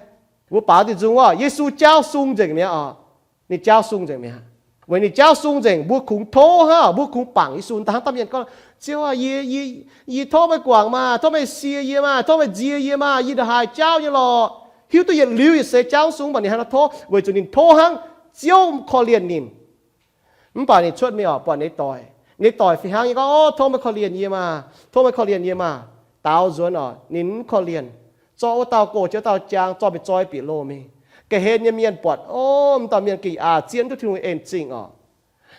Mbuo baaux diuh nzung oc, Yesu jaauv sung nzengc mi'aqv oc. Ninh jaauv sung nzengc mi'aqv. Weic ninh jaauv sung nzengc, mbuo kungx tov hnangv, mbuo kungx bangc Yesu. Da'hnangv dauh mienh gorngv, Ziouv aah, yie, yie, yie tov meih guangc maah, tov meih sie yie maah, tov meih nzie yie maah, yie ndongc haaix jaauv nyei lorqc. Hiuv duqv yietc liuz yietc seix jaauv sung, mv baac ninh hnangv nor tov, weic zuqc ninh tov hnangv, Ziouv korv-lienh ninh. Mv baac ninh cuotv mingh oc, buatc ninh doic. Ninh doic fih hnangv nyei gorngv, Ov, tov meih korv-lienh yie maah, tov meih korv-lienh yie maah. Daaux nzuonx oc, ninh mv korv-lienh. Zorqv wuov dauh gox jienv wuov dauh jaang, zorqv mingh zoi bieqc loh mingh. Ga'hlen nyei mienh buatc, Ov, mv dauh mienh gengh aac zieqv duqv Tin-Hungh en zingh oc.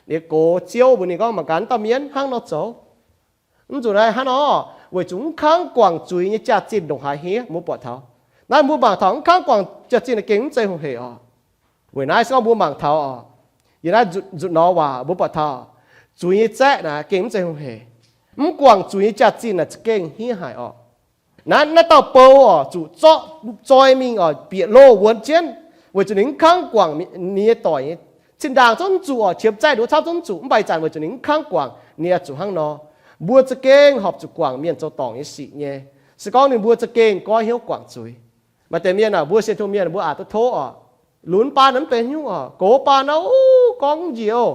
Ninh gox Ziouv mbuox ninh gorngv, Mangc gaax, mv dauh mienh hnangv nor zoux. Mv zuqc naaiv hnangv nor, weic zuqc mv kangv guangc zuiz nyei jaax-zinh ndongc haaix hniev mbuo buatc taux. Naaiv mbuo mangc taux mv kangv guangc jaax-zinh naaic gengh mv zeiz hungh hec oc. Weic naaiv se gorngv mbuo mangc taux oc, yiem naaiv nzutc nor waac mbuo buatc taux, zuiz nyei zaeqv naaic gengh mv zeiz hungh hec. Mv guangc zuiz nyei jaax-zinh naaic za'gengh hniev haic oc. Naaiv, naaiv dauh bou oc, zuqc zorqv zoi mingh oc, bieqc loh wuonx jienv, weic zuqc ninh mv kangv guangc ninh nyei doic nyei. Zinh ndaangc zungv zuqc oc, qiemx zaeqv nduov camv zungv zuqc, mv baac ih zanc weic zuqc ninh mv kangv guangc, ninh yaac zuqc hnangv nor. Mbuo za'gengh horpc zuqc guangc mienh zoux dorngc nyei sic nyei. Se gorngv ninh mbuo za'gengh goiv hnyouv guangc zuiz. Maaih deix mienh aah, mbuo sienx Tin-Hungh mienh mbuo aac duqv tov oc, lunx baan mv benx hnyouv oc, gox baan nor, ov, gorngv njiec oc.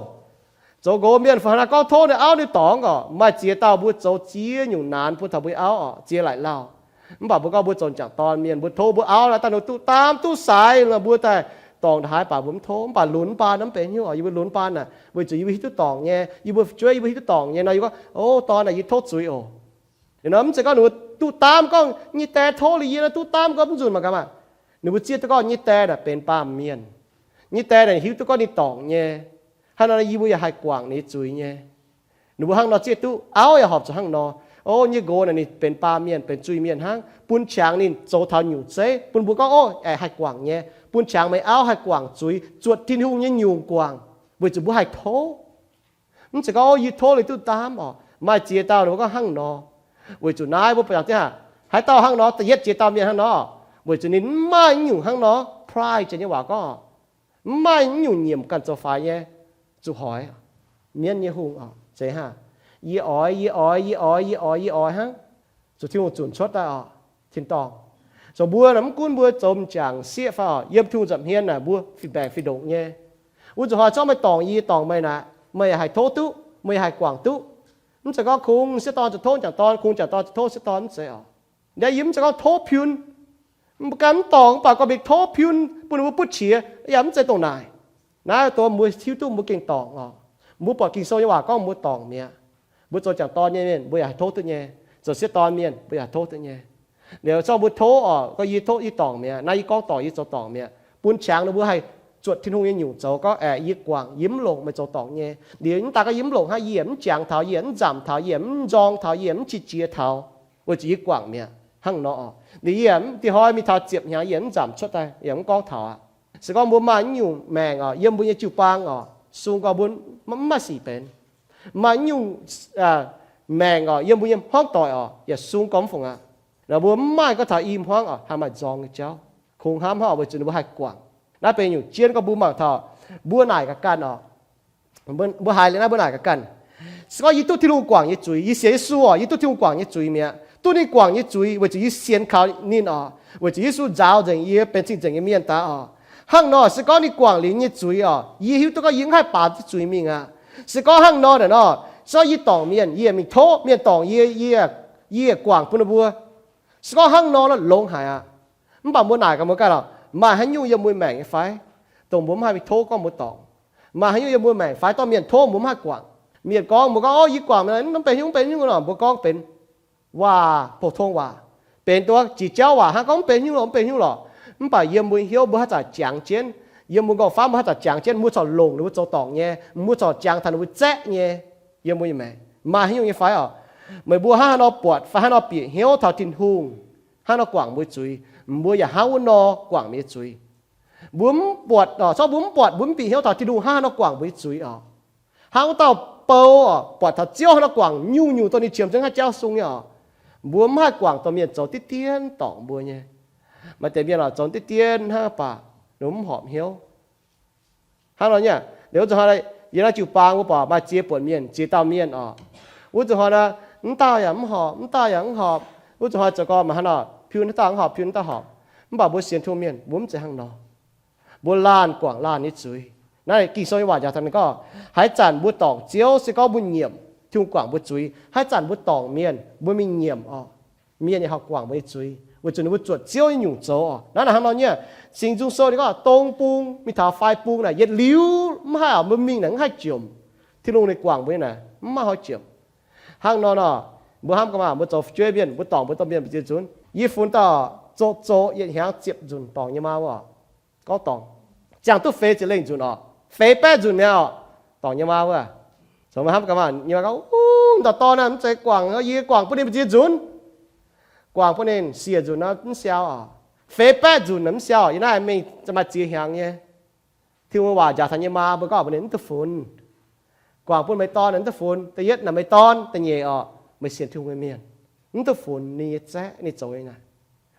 Zoux nqox mienh fai haaix nor gorngv tov ninh auv ninh dorngx oc, maaih ziex dauh mbuo zoux ziex nyungc naanx bun taux mbuo nyei auv oc, ziex laaic lauh. Mv baac mbuo gorngv mbuo zoux m'jangc dorn mienh, mbuo tov mbuo auv naaiv daaih nor duqv daamv duqv saaix nor mbuo daaih dorngc ndongc haaix baac mbuo mv tov. Mv baac lunx baan nor mv benx hnyouv oc, yie mbuo lunx baan aah, weic zuqc yie mbuo hiuv duqv dorngc nyei, yie mbuo fu'jueiv yie mbuo hiuv duqv dorngc nyei nor, yie gorngv, Ov, dorn aah, yie tov zuiz oc. Liuz nor mv zeiz gorngv ninh mbuo duqv daamv gorngv nyei die tov liuz yie nor duqv daamv gorngv mv nzunc mangc gaax maah. Ninh mbuo zieqv duqv gorngv nyei die naaic benx baamh mienh. Nyei die naaic hiuv duqv gorngv ninh dorngc nyei. Hnangv nor yie mbuo yaac haih guangc ninh nyei zuiz nyei. Ninh mbuo hnangv nor zieqv duqv, auv yaac horpc zuqc hnangv nor. Ov, nyei nqox naaic ninh benx baamh mienh, benx zuiz mienh hnangv, bun qangx ninh zoux taux nyungc zeiv, bun mbuo gorngv, Ov, aengx haih guangc nyei, bun qangx meih auv haih guangc zuiz, zuotc Tin-Hungh nyei nyungc guangc, weic zuqc mbuo haih tov. Mv zeiz gorngv, Ov, yie tov liuz duqv daamv oc. Maaih ziex dauh ninh mbuo gorngv hnangv nor. Weic zuqc naaiv mbuo buatc ziangh haaix dauh hnangv nor, da'yietv ziex dauh mienh hnangv nor, weic zuqc ninh mv maaih nyungc hnangv nor, pride janx nyei waac gorngv, mv maaih nyungc nyiemc ganh zoux faix nyei. zuqc hoiz. Mienv nyei hungh oc, zeiz hnangv. Yie oix, yie oix, yie oix, yie oix, yie oix hnangv, zuqc Tin-Hungh zunc cuotv daaih oc, tin-dorngh. Zoux mbuo naaic mv gunv mbuo zoux m'jangc sieqv fai oc, yiem Tin-Hungh nza'hmien naaic mbuo fih mbaengc fih ndongc nyei. Wuov zuqc hoiz zorqv meih dorngc yie, yie dorngc meih naaic, meih yaac haih tov duqv, meih yaac haih guangc duqv. Mv zeiz gorngv kungx sieqv dorn zoux tov m'jangc dorn, kungx m'jangc dorn zoux tov sieqv dorn, mv zeiz oc. Naaiv yie mv zeiz gorngv tov piun. Mv baac ganh mv dorngc mv baac gorngv mingh tov piun bun ninh mbuo butv qiex, yaac mv zeiz dongh naaic. Naaiv dongh mbuo hiuv duqv mbuo gengh dorngc oc. Mbuo buatc Ging-Sou nyei waac gorngv mbuo dorngc mi'aqv. Mbuo zoux m'jangc dorn nyei mienh mbuo yaac haih tov duqv nyei. Zoux sieqv dorn mienh mbuo yaac haih tov duqv nyei. Liuz zorqv mbuo tov oc, gorngv yie tov, yie dorngc mi'aqv. Naaiv yie gorngv dorngc, yie zoux dorngc mi'aqv, bun qangx ninh mbuo haih zuotc Tin-Hungh nyei nyungc zoux, gorngv aeqv, yie guangc, yie mv longc meih zoux dorngc nyei. Liuz mv daaih gorngv yie mv longc hnangv, yie yaac mv jangx taux, yie yaac mv nzamc taux, yie yaac mv nzorng taux, yie yaac mv qiex jiez taux, weic zuqc yie guangc mi'aqv. Hnangv nor oc. Liuz yie yaac mv, dinh hnoi mingh taux ziepc hnyangx yie yaac mv nzamc cuotv daaih, yaac mv gorngv taux aqv. Se gorngv mbuo maaih naaiv nyungc maengc oc, yiem mbuo nyei jiu-baang oc, sung gorx mbuo mv maaih sic benx. Maaih naaiv nyungc maengc oc, yiem mbuo nyei hmuangv doic oc, yaac sung gorx mv fungc aqv. Naaiv mbuo mv maaih gorngv taux i hmuangv oc, haih maaih nzorng nyei jauv. Kungx hnamv hnangv oc, weic zuqc ninh mbuo haih guangc. Naaiv benx nyungc jienv gorngv mbuo mangc taux, mbuo naaic ga'ganh oc. Mbuo haiz liuz naaiv mbuo naaic ga'ganh. Se gorngv yie duqv Tin-Hungh guangc nyei zuiz, yie sienx Yesu oc, yie duqv Tin-Hungh guangc nyei zuiz mi'aqv. Duqv ninh guangc nyei zuiz weic zuqc yie sienx kaux ninh oc, weic zuqc Yesu nzaaux nzengc yie benx cing-nzengc nyei mienh daaih oc. Hnangv nor se gorngv ninh guangc liuz nyei zuiz oc, yie hiuv duqv gorngv yie mv haih baaux duqv zuiz mingh aqv. Se gorngv hnangv nor naaic nor, se gorngv yie dorngc mienh, yie mingh tov mienh dorngc yie, yie, yie guangc bun ninh mbuo. Se gorngv hnangv nor longx haic aqv. Mv baac mbuo naaic gaax mbuo ganh oc, maaih haaix nyungc yiem mbuo maengc nyei fai, dongh mbuo mv haih mingh tov gorngv mbuo dorngc? Maaih haaix nyungc yiem mbuo maengc fai dorh mienh tov mbuo mv haih guangc? Mienh gorngv, mbuo gorngv, Ov, yie guangc, mv benx nyungc, mv benx nyungc nor, mbuo gorngv benx waac, pou-tong waac, benx duqv jiex jauv waac hnangv, gorngv mv benx nyungc lorqc, mv benx nyungc lorqc. Mv baac yiem mbuo hnyouv mbuo haaix zanc jangx jienv, yiem mbuo nqorngv-famv mbuo haaix zanc jangx jienv, mbuo corc longc ninh mbuo zoux dorngc nyei, mbuo corc jangx taux ninh mbuo zaeqv nyei. Yiem mbuo nyei maengc maaih haaix nyungc nyei fai oc? Meih mbuo hnangv haaix nor buatc fai haaix nor bieqc hnyouv taux Tin-Hungh, hnangv haaix nor guangc mbuo zuiz, mbuo yaac hnangv wuov nor guangc mienh nyei zuiz. Mbuo mv buatc oc, corc mbuo mv buatc, mbuo mv bieqc hnyouv taux Tin-Hungh hnangv haaix nor guangc mbuo nyei zuiz oc. Hnangv wuov dauh bou oc, buatc taux Ziouv hnangv nor guangc nyungc-nyungc dongh ninh qiemx zungv haaix jauv sung nyei oc. Mbuo mv haih guangc dongh mienh zoux diqv dien dorngc mbuo nyei. Maaih deix mienh oc, zoux diqv dien hnangv baac ninh mv horpc hnyouv. Hnangv nor nyei, liuz wuov zuqc hnoi, yiem naaiv jiu-baang mbuo buatc maaih ziex buonc mienh, ziex dauh mienh oc. Wuov zuqc hnoi naaic, mv dauh yaac mv horpc, mv dauh yaac mv horpc. Wuov zuqc hnoi zoux gorngv maaih hnangv nor, piu naaiv dauh mv horpc, piu naaiv dauh horpc. Mv baac mbuo sienx Tin-Hungh mienh mbuo mv zeiz hnangv nor. Mbuo laanh guangc laanh nyei zuiz. Naaiv Ging-Sou nyei waac njaaux taux ninh gorngv, haaix zanc mbuo dorngc Ziouv se gorngv mbuo nyiemc Tin-Hungh guangc mbuo zuiz. Haaix zanc mbuo dorngc mienh, mbuo mingh nyiemc oc, mienh yaac haih guangc mbuo nyei zuiz, weic zuqc ninh mbuo zuotc Ziouv nyei nyungc zoux oc. Naaiv naaic hnangv nor nyei. Singx Nzung Sou ninh gorngv, dong bung mingh taux fai bung naaic yietc liuz mv haih oc, mbuo mingh naaic mv haih jomc. Tin-Hungh ninh guangc mbuo nyei naaic mv maaih hoz jomc. Hnangv nor nor, mbuo hnamv gaax maah, mbuo zoux fu'jueiv mienh, mbuo dorngc mbuo domh mienh mbu'ziex nzunc. Yie funx dauh zoqc zoqc yietc hnyangx ziepc nzunc dorngc nyei maa wuov oc. Gorngv dorngc, ziangh duqv feix ziepc lengh nzunc oc, feix baeqv nzunc mi'aqv oc, dorngc nyei maa wuov. Zoux mbuo hnamv gaax maah, nyei maa gorngv, Ov, dauh dorn naaic mv zeiz guangc, yie guangc bun ninh mbu'ziex nzunc. Guangc bun ninh siec nzunc nor mv siau oc, feix baeqv nzunc mv siau. Yie naaiv mingh maaih ziex hnyangx nyei. Tin-Hungh waac njaaux taux nyei maa mbuo gorngv bun ninh mv duqv funx. Guangc bun meih dorn mv duqv funx. Da'yietv naaic meih dorn, da'nyeic oc, meih sienx Tin-Hungh nyei mienh, mv duqv funx ninh nyei zaeqv, ninh zoux nyei naaic.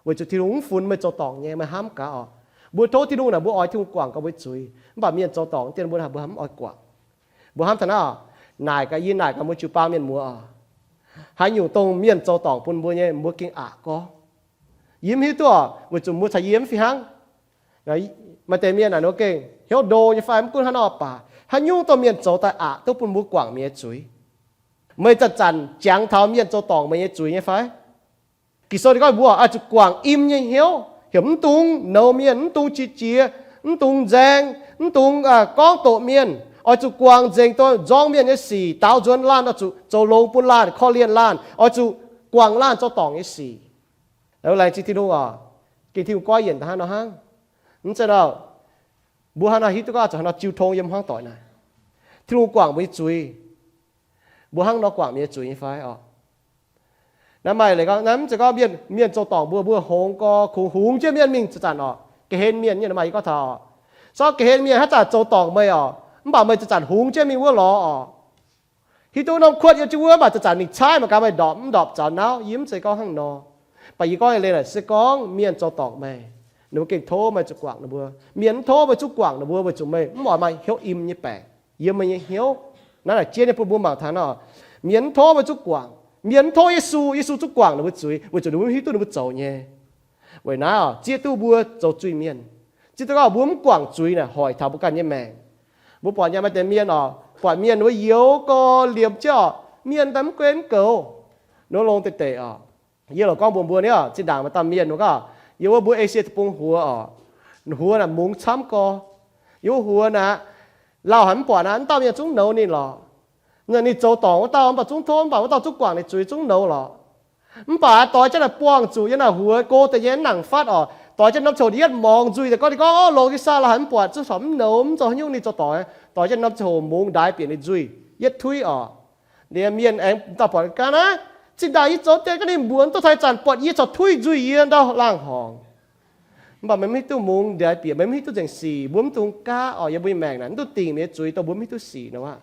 Weic zuqc Tin-Hungh mv funx meih zoux dorngc nyei, meih hnamv gaax oc. Mbuo tov Tin-Hungh naaic mbuo oix Tin-Hungh guangc gaax mbuo zuiz, mv baac mienh zoux dorngc dien mbuo haaix mbuo hnamv mv oix guangc. Mbuo hnamv taux naaiv oc, naaic gaax yie, naaic gaax mbuo jiu-baang mienh muoz oc, haaix nyungc dongh mienh zoux dorngc bun mbuo nyei, mbuo gengh aqc gorngv. Yie mv hiuv duqv oc, weic zuqc mbuo caux yie mv fih hnangv. Maaih deix mienh naaic ninh gengh hnyouv ndo nyei fai mv gunv hnangv nor baac, haaix nyungc dongh mienh zoux daaih aqc duqv bun mbuo guangc mienh nyei zuiz. Meih zanc-zanc jangx taux mienh zoux dorngc meih nyei zuiz nyei fai? Ging-Sou ninh gorngv mbuo oix zuqc guangc im nyei hnyouv, heuc mv dungx nouz mienh, mv dungx qiex jiez, mv dungx nzaeng, mv dungx gorngv doqc mienh. Oix zuqc guangc nzengc dongh nzorng mienh nyei sic, daaux nzuonx laanh, oix zuqc zoux longx bun laanh, korv-lienh laanh, oix zuqc guangc laanh zoux dorngc nyei sic. Laengz zingh Tin-Hungh oc, gengh Tin-Hungh goiv yienc daaih hnangv nor hnangv. Mv zeiz nor, mbuo hnangv nor hiuv duqv gorngv zuqc hnangv nor jiu tong yiem hmuangv doic naaic, Tin-Hungh guangc mbuo nyei zuiz. Mbuo hnangv nor guangc mienh nyei zuiz nyei fai oc? Naaiv maaih leiz gorngv, naaiv mv zeiz gorngv mienh, mienh zoux dorngc mbuo, mbuo hngongx gorx kungx hungx jienv mienh mingh zanc-zanc oc. Ga'hlen mienh nyei maaih yie gorngv taux oc, sorv ga'hlen mienh haaix zanc zoux dorngc meih oc, mv baac meih zanc-zanc hungx jienv mingh wuov lorz oc. Hiuv duqv norm kuotv yiem jienv wuov, mv baac zanc-zanc mingh caaiv mangc gaax meih ndorpc mv ndorpc zaux nauv. Yie mv zeiz gorngv hnangv nor. Baac yie gorngv nyei leiz naaic se gorngv mienh zoux dorngc meih, ninh mbuo gengh tov meih zuqc guangc ninh mbuo. Mienh mv tov meih zuqc guangc ninh mbuo weic zuqc meih mv oix maaih hnyouv im nyei baengc. yiem meih nyei hnyouv. Naaiv naaic jien nyei bun mbuo mangc taux nor, mienh mv tov mbuo zuqc guangc. Mienh mv tov Yesu, Yesu zuqc guangc ninh mbuo zuiz, weic zuqc ninh mbuo mv hiuv duqv ninh mbuo zoux nyei. Weic naaiv oc, zieqv duqv mbuo zoux zuiz-mienh. Zieqv duqv gorngv mbuo mv guangc zuiz naaic hoic taux mbuo ganh nyei maengc. Mbuo buatc nyei maaih deix mienh oc, buatc mienh wuov youz gorx liemh jienv oc, mienh daaih mv gunv goux. Nor longx deix deix oc. Yie loc gorngv mbuox mbuo ni oc, zinh ndaangc maaih dauh mienh wuov gorngv, yiem wuov mbuo Esie deic-bung huox oc, huox naaic mungz camv gorx. Yiem wuov huox naaic, lauh haic mv buatc naaic, mv dauh mienh zungv nouz ninh lorqc. Ninh zoux dorngc wuov dauh mv baac zungv tov, mv baac wuov dauh zungv guangc ninh zuiz zungv nouz lorqc. Mv baac doix jienv naaic buangh zuqc yiem naaic huox go deix nyei mv nangc fatv oc, doix jienv norm ziangh hoc yietv morngx nzuih deix gorngv, ninh gorngv, Orv, longx nyei saah, lauh haic mv buatc, zuqc corc mv nouz, mv zoux haaix nyungc, ninh zoux dorngc, doix jienv norm ziangh hoc mungz ndaix bieqc ninh nzuih, yietv tuiv oc. Liemh mienh aengx dauh buatc gaax naaic, zinh ndaangc yie zoux deix gaax ninh mbuox duqv taux zanc buatc yie corc tuiv nzuih yie ndau laangh horngc. Mv baac meih mv hiuv duqv mungz ndaix bieqc, meih mv hiuv duqv nzengc sic, mbuo mv dungx gaav oc. Yiem mbuo nyei maengc naaic mv duqv dingc mienh nyei zuiz dongh mbuo mv hiuv duqv sic nor aqv.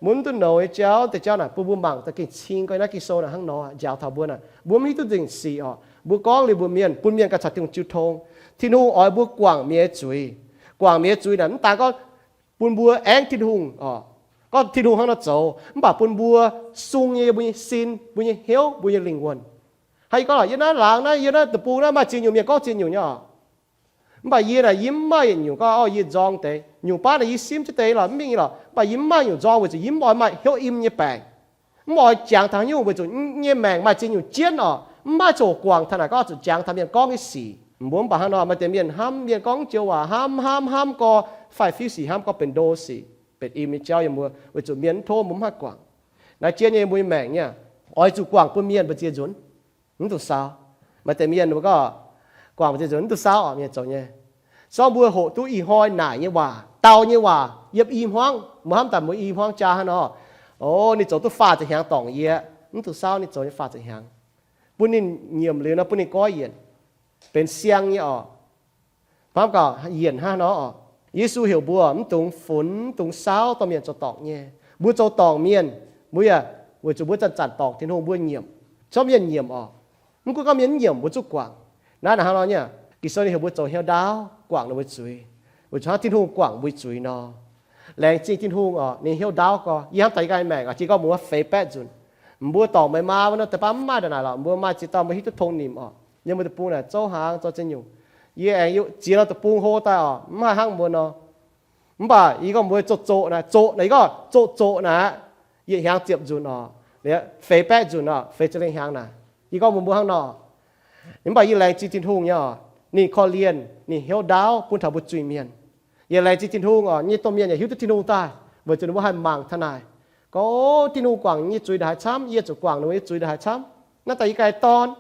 Mbuo mv duqv nouz nyei jauv, deix jauv naaic bun mbuo mangc daaih gengh cing gorx naaiv Ging-Sou naaic hnangv nor, njaaux taux mbuo naaic, mbuo mv hiuv duqv nzengc sic oc. Mbuo gorngv liuz mbuox mienh, bun mienh ganh caux Tin-Hungh jiu tong. Tin-Hungh oix mbuo guangc mienh nyei zuiz. Guangc mienh nyei zuiz naaic mv daan gorngv bun mbuo aengv Tin-Hungh oc, gorngv Tin-Hungh hnangv nor zoux, mv baac bun mbuo sung nyei yiem mbuo nyei sin, mbuo nyei hnyouv, mbuo nyei lingh wuonh. Hnangv yie gorngv lorqc, yiem naaiv laangz naaiv, yiem naaiv deic-bung naaiv maaih ziex nyungc mienh gorngv ziex nyungc nyei oc. Mv baac yie naaic yie mv maaih yietc nyungc gorngv, orv, yie nzorng deix. Nyungc baav naaic yie simv jienv deix lorqc, mv mingh nyei lorqc, mv baac yie mv maaih nyungc nzorng weic zuqc yie mv oix maaih hnyouv im nyei baengc. Mv oix jangx taux haaix nyungc weic zuqc nyei maengc maaih ziex nyungc jienv oc, mv maaih ziangh hoc guangc taux naaic gorngv zuqc jangx taux mienh gorngv nyei sic. Mbuo mv baac hnangv nor, maaih deix mienh hnamv mienh gorngv joux waac hnamv hnamv hnamv gorx, faix-fiuv sic hnamv gorngv benx ndo sic, benx im nyei jauv yiem mbuo, weic zuqc mienh mv tov mbuo mv haih guangc. Naaiv jien nyei mbuo nyei maengc nyei, oix zuqc guangc bun mienh mbu'ziex nzunc, mv dungx saau. Maaih deix mienh mbuo gorngv, guangc mbu'ziex nzunc mv dungx saau oc, mienh zoux nyei. Sorng mbuo hoqc duqv ih hnoi naaic nyei waac, dau nyei waac yiem i hmuangv, mbuo hnamv daaih mbuo i hmuangv jaa hnangv nor, o, ninh zoux duqv faah ziepc hnyangx dorngc yie, mv dungx saau, ninh zoux nyei faah ziepc hnyangx. Bun ninh nyiemc liuz nor bun ninh goiv yienc, benx siang nyei oc. Hnamv gaax yienc hnangv nor oc. Yesu heuc mbuo mv dungx funx, mv dungx saau dorh mienh zoux dorngc nyei. Mbuo zoux dorngc mienh, mbuo yaac weic zuqc mbuo zanc-zanc dorngc Tin-Hungh, mbuo nyiemc, corc mienh nyiemc oc. Mv gunv gorngv mienh mv nyiemc mbuo zuqc guangc. Naaiv naaic hnangv nor nyei, Ging-Sou ninh heuc mbuo zoux hnyouv ndaauv guangc ninh mbuo zuiz, weic zuqc hnangv Tin-Hungh guangc mbuo zuiz nor. Laengz zingh Tin-Hungh oc, ninh hnyouv ndaauv gorx. Yie hnamv daaih yie ganh maengc oc, jiex gorngv mbuo feix baeqv nzunc, mbuo dorngc meih maa wuov nor, deix baav mv maaih ndongc naaic lorqc, mbuo maaih ziex dauh mbuo hiuv duqv tong nimc oc. Yiem mbuo deic-bung naaic zouv hnaangx zoux ziex nyungc. Yie aengx ziex norm deic-bung hlo daaih oc, mv haih hnangv mbuo nor. Mv baac yie gorngv mbuo zoqc zoqc naaic, zoqc naaic, yie gorngv zoqc zoqc naaic, yietc hnyangx ziepc nzunc oc, feix baeqv nzunc oc, feix ziepc lengh hnyangx naaic, yie gorngv mbuox mbuo hnangv nor. Mv baac yie laengz zingh Tin-Hungh nyei oc, ninh korv-lienh, ninh hnyouv ndaauv bun taux mbuo zuiz-mienh. Yie laengz zingh Tin-Hungh oc, nyei domh mienh yaac hiuv duqv Tin-Hungh daaih, weic zuqc ninh mbuo haih mangc taux naaic, gorngv, o, Tin-Hungh guangc nyei zuiz ndongc haaix camv, yie zuqc guangc ninh mbuo nyei zuiz ndongc haaix camv. Naaiv daaih yie ganh dorn,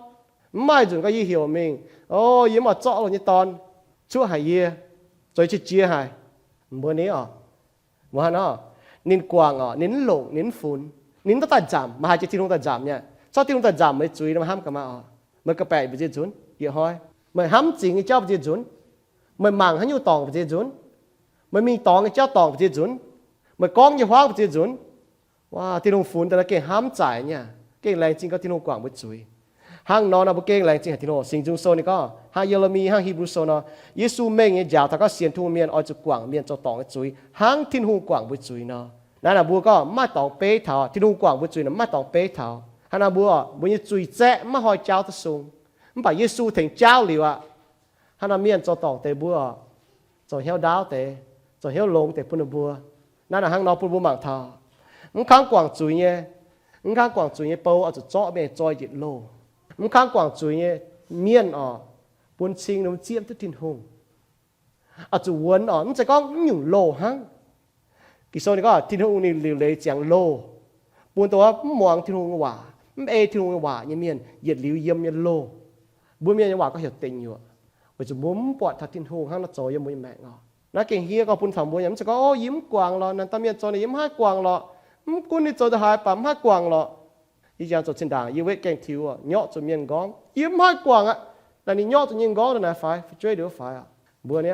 mv maaih nzunc gorngv yie heuc mingh, o, yie mv oix zorqv loz nyei dorn cuoqv haic yie, zoux yie qiex jiez haic. Mbuo ni oc, mbuo hnangv nor, ninh guangc oc, ninh mv longc, ninh mv funx, ninh mv daaih nzamc, maiv haih jiex Tin-Hungh daaih nzamc nyei. Corc Tin-Hungh daaih nzamc meih zuiz nor, meih hnamv gaax maah oc. Meih ga'baeqc mbu'ziex nzunc, yietc hnoi, meih hnamv zingx nyei jauv mbu'ziex nzunc, meih mangc haaix nyungc dorngc mbu'ziex nzunc, meih mingh dorngx nyei jauv dorngc mbu'ziex nzunc, meih gorngv nyei huaangv mbu'ziex nzunc. Waac, Tin-Hungh funx daaih nor gengh hnamv zaaic nyei, gengh laengz zingh gorngv Tin-Hungh guangc mbuo zuiz. Hnangv nor nor mbuo gengh laengz zingh haic Tin-Hungh. Singx Nzung Sou ninh gorngv, hnangv Ye^le^mi, hnangv Hipv^lu Sou nor, Yesu mengh nyei njaaux taux gorngv sienx Tin-Hungh mienh oix zuqc guangc mienh zoux dorngc nyei zuiz hnangv Tin-Hungh guangc mbuo zuiz nor. Naaiv naaic mbuo gorngv mv maaih dorngx beiv taux, Tin-Hungh guangc mbuo zuiz naaic mv maaih dorngx beiv taux. Hnangv naaic mbuo, mbuo nyei zuiz zaeqv mv maaih hnoi jaauv duqv sung, mv baac Yesu tengx jaauv liuz aqv. Hnangv naaic mienh zoux dorngc deix mbuo, zoux hnyouv ndaauv deix, zoux hnyouv longx deix bun ninh mbuo. Naaiv naaic hnangv nor bun mbuo mangc taux, mv kangv guangc zuiz nyei, mv kangv guangc zuiz nyei bou oix zuqc zorqv mingh zoi njiec loh. Mv kangv guangc zuiz nyei mienh oc, bun cing ninh mbuo zieqv mv duqv Tin-Hungh. Oix zuqc wuonx oc, mv zeiz gorngv mv nyungc loh hnangv. Ging-Sou ninh gorngv Tin-Hungh ninh liuc leiz ziangx loh, bun dongh mv muangx Tin-Hungh nyei waac, mv ei Tin-Hungh nyei waac nyei mienh yietc liuz yiem nyei loh. Mbuo mienh nyei waac gorngv heuc deic nyuoqc, weic zuqc mbuo mv buatc taux Tin-Hungh hnangv nor zoux yiem mbuo nyei maengc oc. Naaiv gengh hniev gorngv bun taux mbuo nyei, mv zeiz gorngv, o, yie mv guangc lorqc, naaic dauh mienh zoux naaic yie mv haih guangc lorqc. Mv gunv ninh zoux ndongc haaix baac mv haih guangc lorqc. Yie jangx zoux zinh ndaangc yie wetv gaengh tiux oc, nyorqv zuqc mienh nqorngv, yie mv haih guangc aqv. Naaic ninh nyorqv zuqc nyei nqorngv daaih naaic faix, fu'jueiv liuz faix oc. Mbuo ni,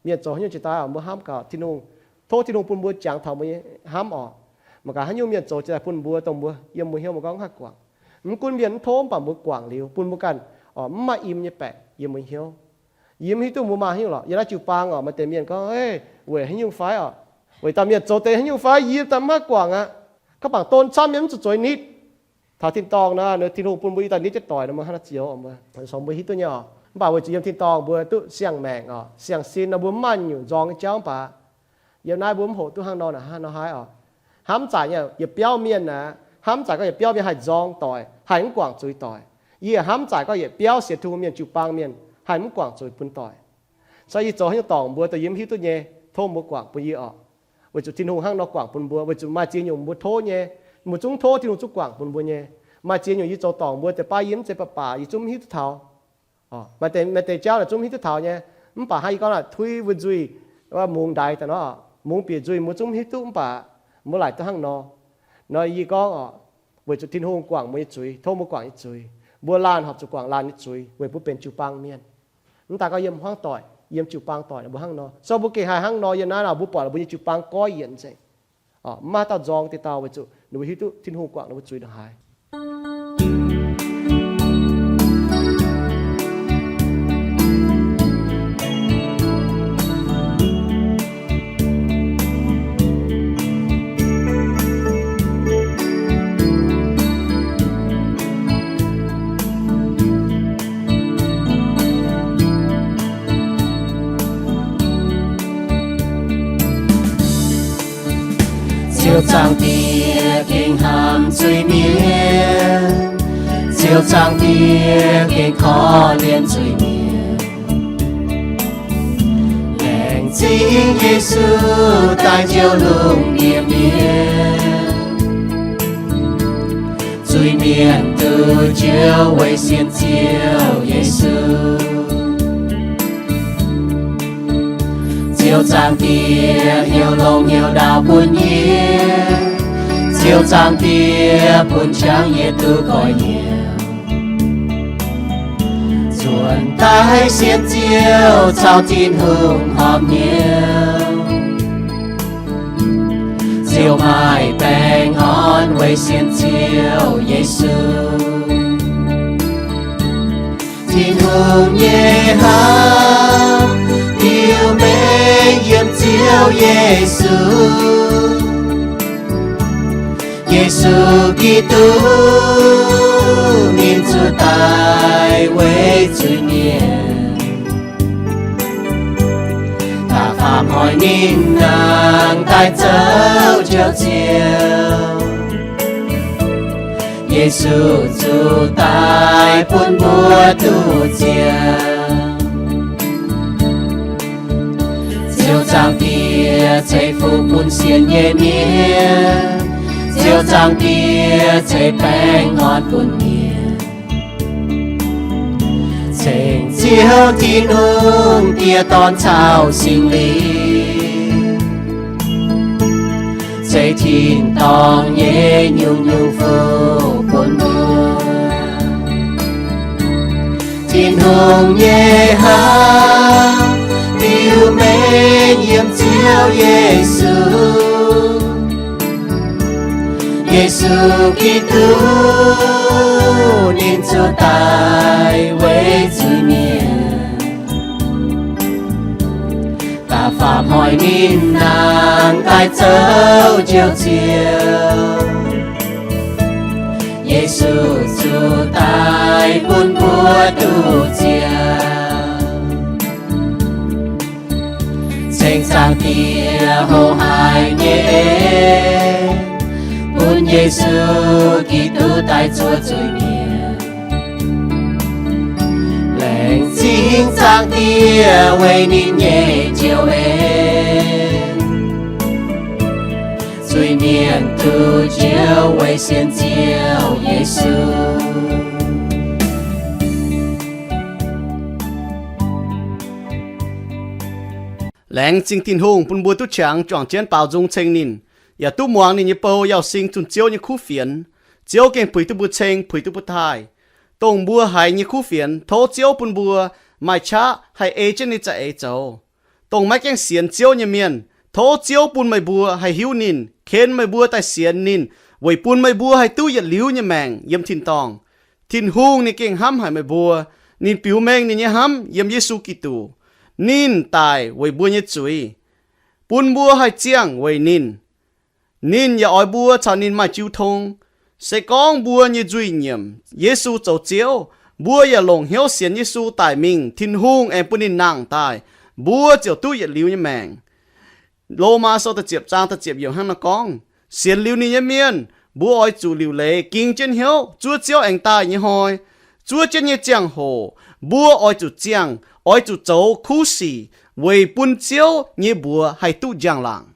mienh zoux haaix nyungc jiex daaih oc, mbuo hnamv gaax Tin-Hungh, tov Tin-Hungh bun mbuo jangx taux mbuo nyei hnamv oc. Mangc gaax haaix nyungc mienh zoux jiex daaih bun mbuo, dongh mbuo yiem mbuo hnyouv mbuo gorngv mv haih guangc. Mv gunv mienh mv tov mv baac mbuo guangc liuz bun mbuo ganh oc, mv maaih im nyei baeqc yiem mbuo hnyouv. Yie mv hiuv duqv mbuo maaih haaix nyungc lorqc. Yiem naaiv jiu-baang oc, maaih deix mienh gorngv, Ov, weic haaix nyungc fai oc, Weic dauh mienh zoux deix haaix nyungc fai yie daaih mv haih guangc aqv. Gaax bangc don camv mienh mv zuqc zueiz nitv. Taux tin-dorngh nor, Tin-Hungh bun mbuo ih dauh nitv jienv doic nor, mbuo hnangv naaiv zioux, mbuo hiuv duqv nyei oc. Mv baac weic zuqc yiem tin-dorngh mbuo duqv siang-maengc oc, siang-sin nor mbuo mv maaih nyungc nzorng nyei jauv mv baac yiem naaiv mbuo mv hoqc duqv hnangv nor, hnangv nor haaix oc. Hnamv zanc nyei yietc biauv mienh aqv, hnamv zanc gorngv yietc biauv mienh haih nzorng doic, haih mv guangc zuiz doic. Yie hnamv zanc gorngv yietc biauv sienx Tin-Hungh mienh, jiu-baang mienh haih mv guangc zuiz bun doic. Se yie zoux haaix nyungc dorngc mbuo daaih yie mv hiuv duqv nyei, tov mbuo guangc bun yie oc. Weic zuqc Tin-Hungh hnangv nor guangc bun mbuo, weic zuqc maaih ziex nyungc mbuo tov nyei, mbuo zungv tov Tin-Hungh zungv guangc bun mbuo nyei. Maaih ziex nyungc yie zoux dorngc mbuo deix baav yie mv zeiz baac baac, yie zungv mv hiuv duqv taux. Maaih deix, maaih deix jauv naaic zungv mv hiuv duqv taux nyei. Mv baac hnangv yie gorngv naaic, tui mbuo nzuih, mungz ndaix daaih nor, mungz bieqc nzuih mbuo zungv mv hiuv duqv, mv baac mbuo laaic duqv hnangv nor. Nor yie gorngv oc, weic zuqc Tin-Hungh guangc mbuo nyei zuiz, tov mbuo guangc nyei zuiz. Mbuo laanh horpc zuqc guangc laanh nyei zuiz weic mbuo benx jiu-baang mienh. Mv daaih gorngv yiem hmuangv doic, yiem jiu-baang doic nor mbuo hnangv nor. So mbuo gengh haih hnangv nor yiem naaiv nor, mbuo buatc mbuo nyei jiu-baang goiv yienc nzengc. Mv maaih dauh nzorng dieh dauh weic zuqc ninh mbuo hiuv duqv Tin-Hungh guangc ninh mbuo zuiz ndongc haaix. Ziouv Zaangc Diex gengh hnamv zuiz-mienh, Ziouv Zaangc Diex gengh korv-lienh zuiz-mienh. Laengz zingh Yesu daaih njoux lungh ndiev mienh. Zuiz-mienh duqv njoux weic sienx Ziouv Yesu. Ziouv Zaangc Diex heuc longx heuc ndaauv bun yie, Ziouv Zaangc Diex bun qangx yie duqv goiv hnyouv. Nzuonx daaih sienx Ziouv caux Tin-Hungh horpc hnyouv. Ziouv maaih baengh orn weic sienx Ziouv Yesu. Tin-Hungh nyei hnamv biux mengh yiem Ziouv Yesu. Yesu Giduc ninh zuqc daic weic zuiz-mienh, da'faam hnoi ninh nangh daaih zoux Njoux Ziouv. Yesu zuqc daic bun mbuo duqv ziangh. Ziouv Zaangc Diex ceix fuqv bun sienx nyei mienh. Ziouv Zaangc Diex ceix baengh orn bun mienh. Ceng Ziouv Tin-Hungh, Diex, Dorn caux Singx Lingh, ceix tin-dorngh nyei nyungc-nyungc fuqv bun mbuo. Tin-Hungh nyei hnamv biux mengh yiem Ziouv Yesu. Yesu Giduc ninh zuqc daic weic zuiz-mienh, da'faam hnoi ninh nangh daaih zoux Njoux Ziouv. Yesu zuqc daic bun mbuo duqv ziangh. Ceng Zaangc Diex hlo haic nyei en, bun Yesu Giduc daaih zuov zuiz-mienh. Laengz zingh Zaangc Diex weic ninh nyei njoux en. Zuiz-mienh duqv njoux weic sienx Ziouv Yesu. Laengz zingh Tin-Hungh bun mbuo duqv qangx juangc jienv baaux nzung ceng ninh, yaac duqv muangx ninh nyei bou yauh sing zunh Ziouv nyei kuv fienx. Ziouv gengh puix duqv mbuo ceng, puix duqv mbuo taaih. Dongh mbuo haiz nyei kuv fienx, tov Ziouv bun mbuo maaih qaqv haih ei jienv ninh za'eix zoux. Dongh maiv gaengh sienx Ziouv nyei mienh, tov Ziouv bun meih mbuo haih hiuv ninh, ken meih mbuo daaih sienx ninh, weic bun meih mbuo haih duqv yietc liuz nyei maengc yiem tin-dorngh. Tin-Hungh ninh gengh hnamv haic meih mbuo. Ninh biux mengh ninh nyei hnamv yiem Yesu Giduc. Ninh daic weic mbuo nyei zuiz. bun mbuo haih ziangh weic ninh. Ninh yaac oix mbuo caux ninh maaih jiu tong. Se gorngv mbuo nyei nzuih nyiemc Yesu zoux Ziouv, mbuo yaac longc hnyouv sienx Yesu daic mingh, Tin-Hungh aengx bun ninh nangh daaih, mbuo ziouc duqv yietc liuz nyei maengc. Lomaa Sou da'ziepc zaang da'ziepc yiemc hnangv naaiv gorngv, sienx liuz ninh nyei mienh, mbuo oix zuqc liuc leiz ging jienv hnyouv zuov Ziouv aengx daaih nyei hnoi. Zuov jienv nyei ziangh hoc, mbuo oix zuqc ziangh, oix zuqc zoux kuv sic weic bun Ziouv nyei mbuox haih duqv njang-laangc.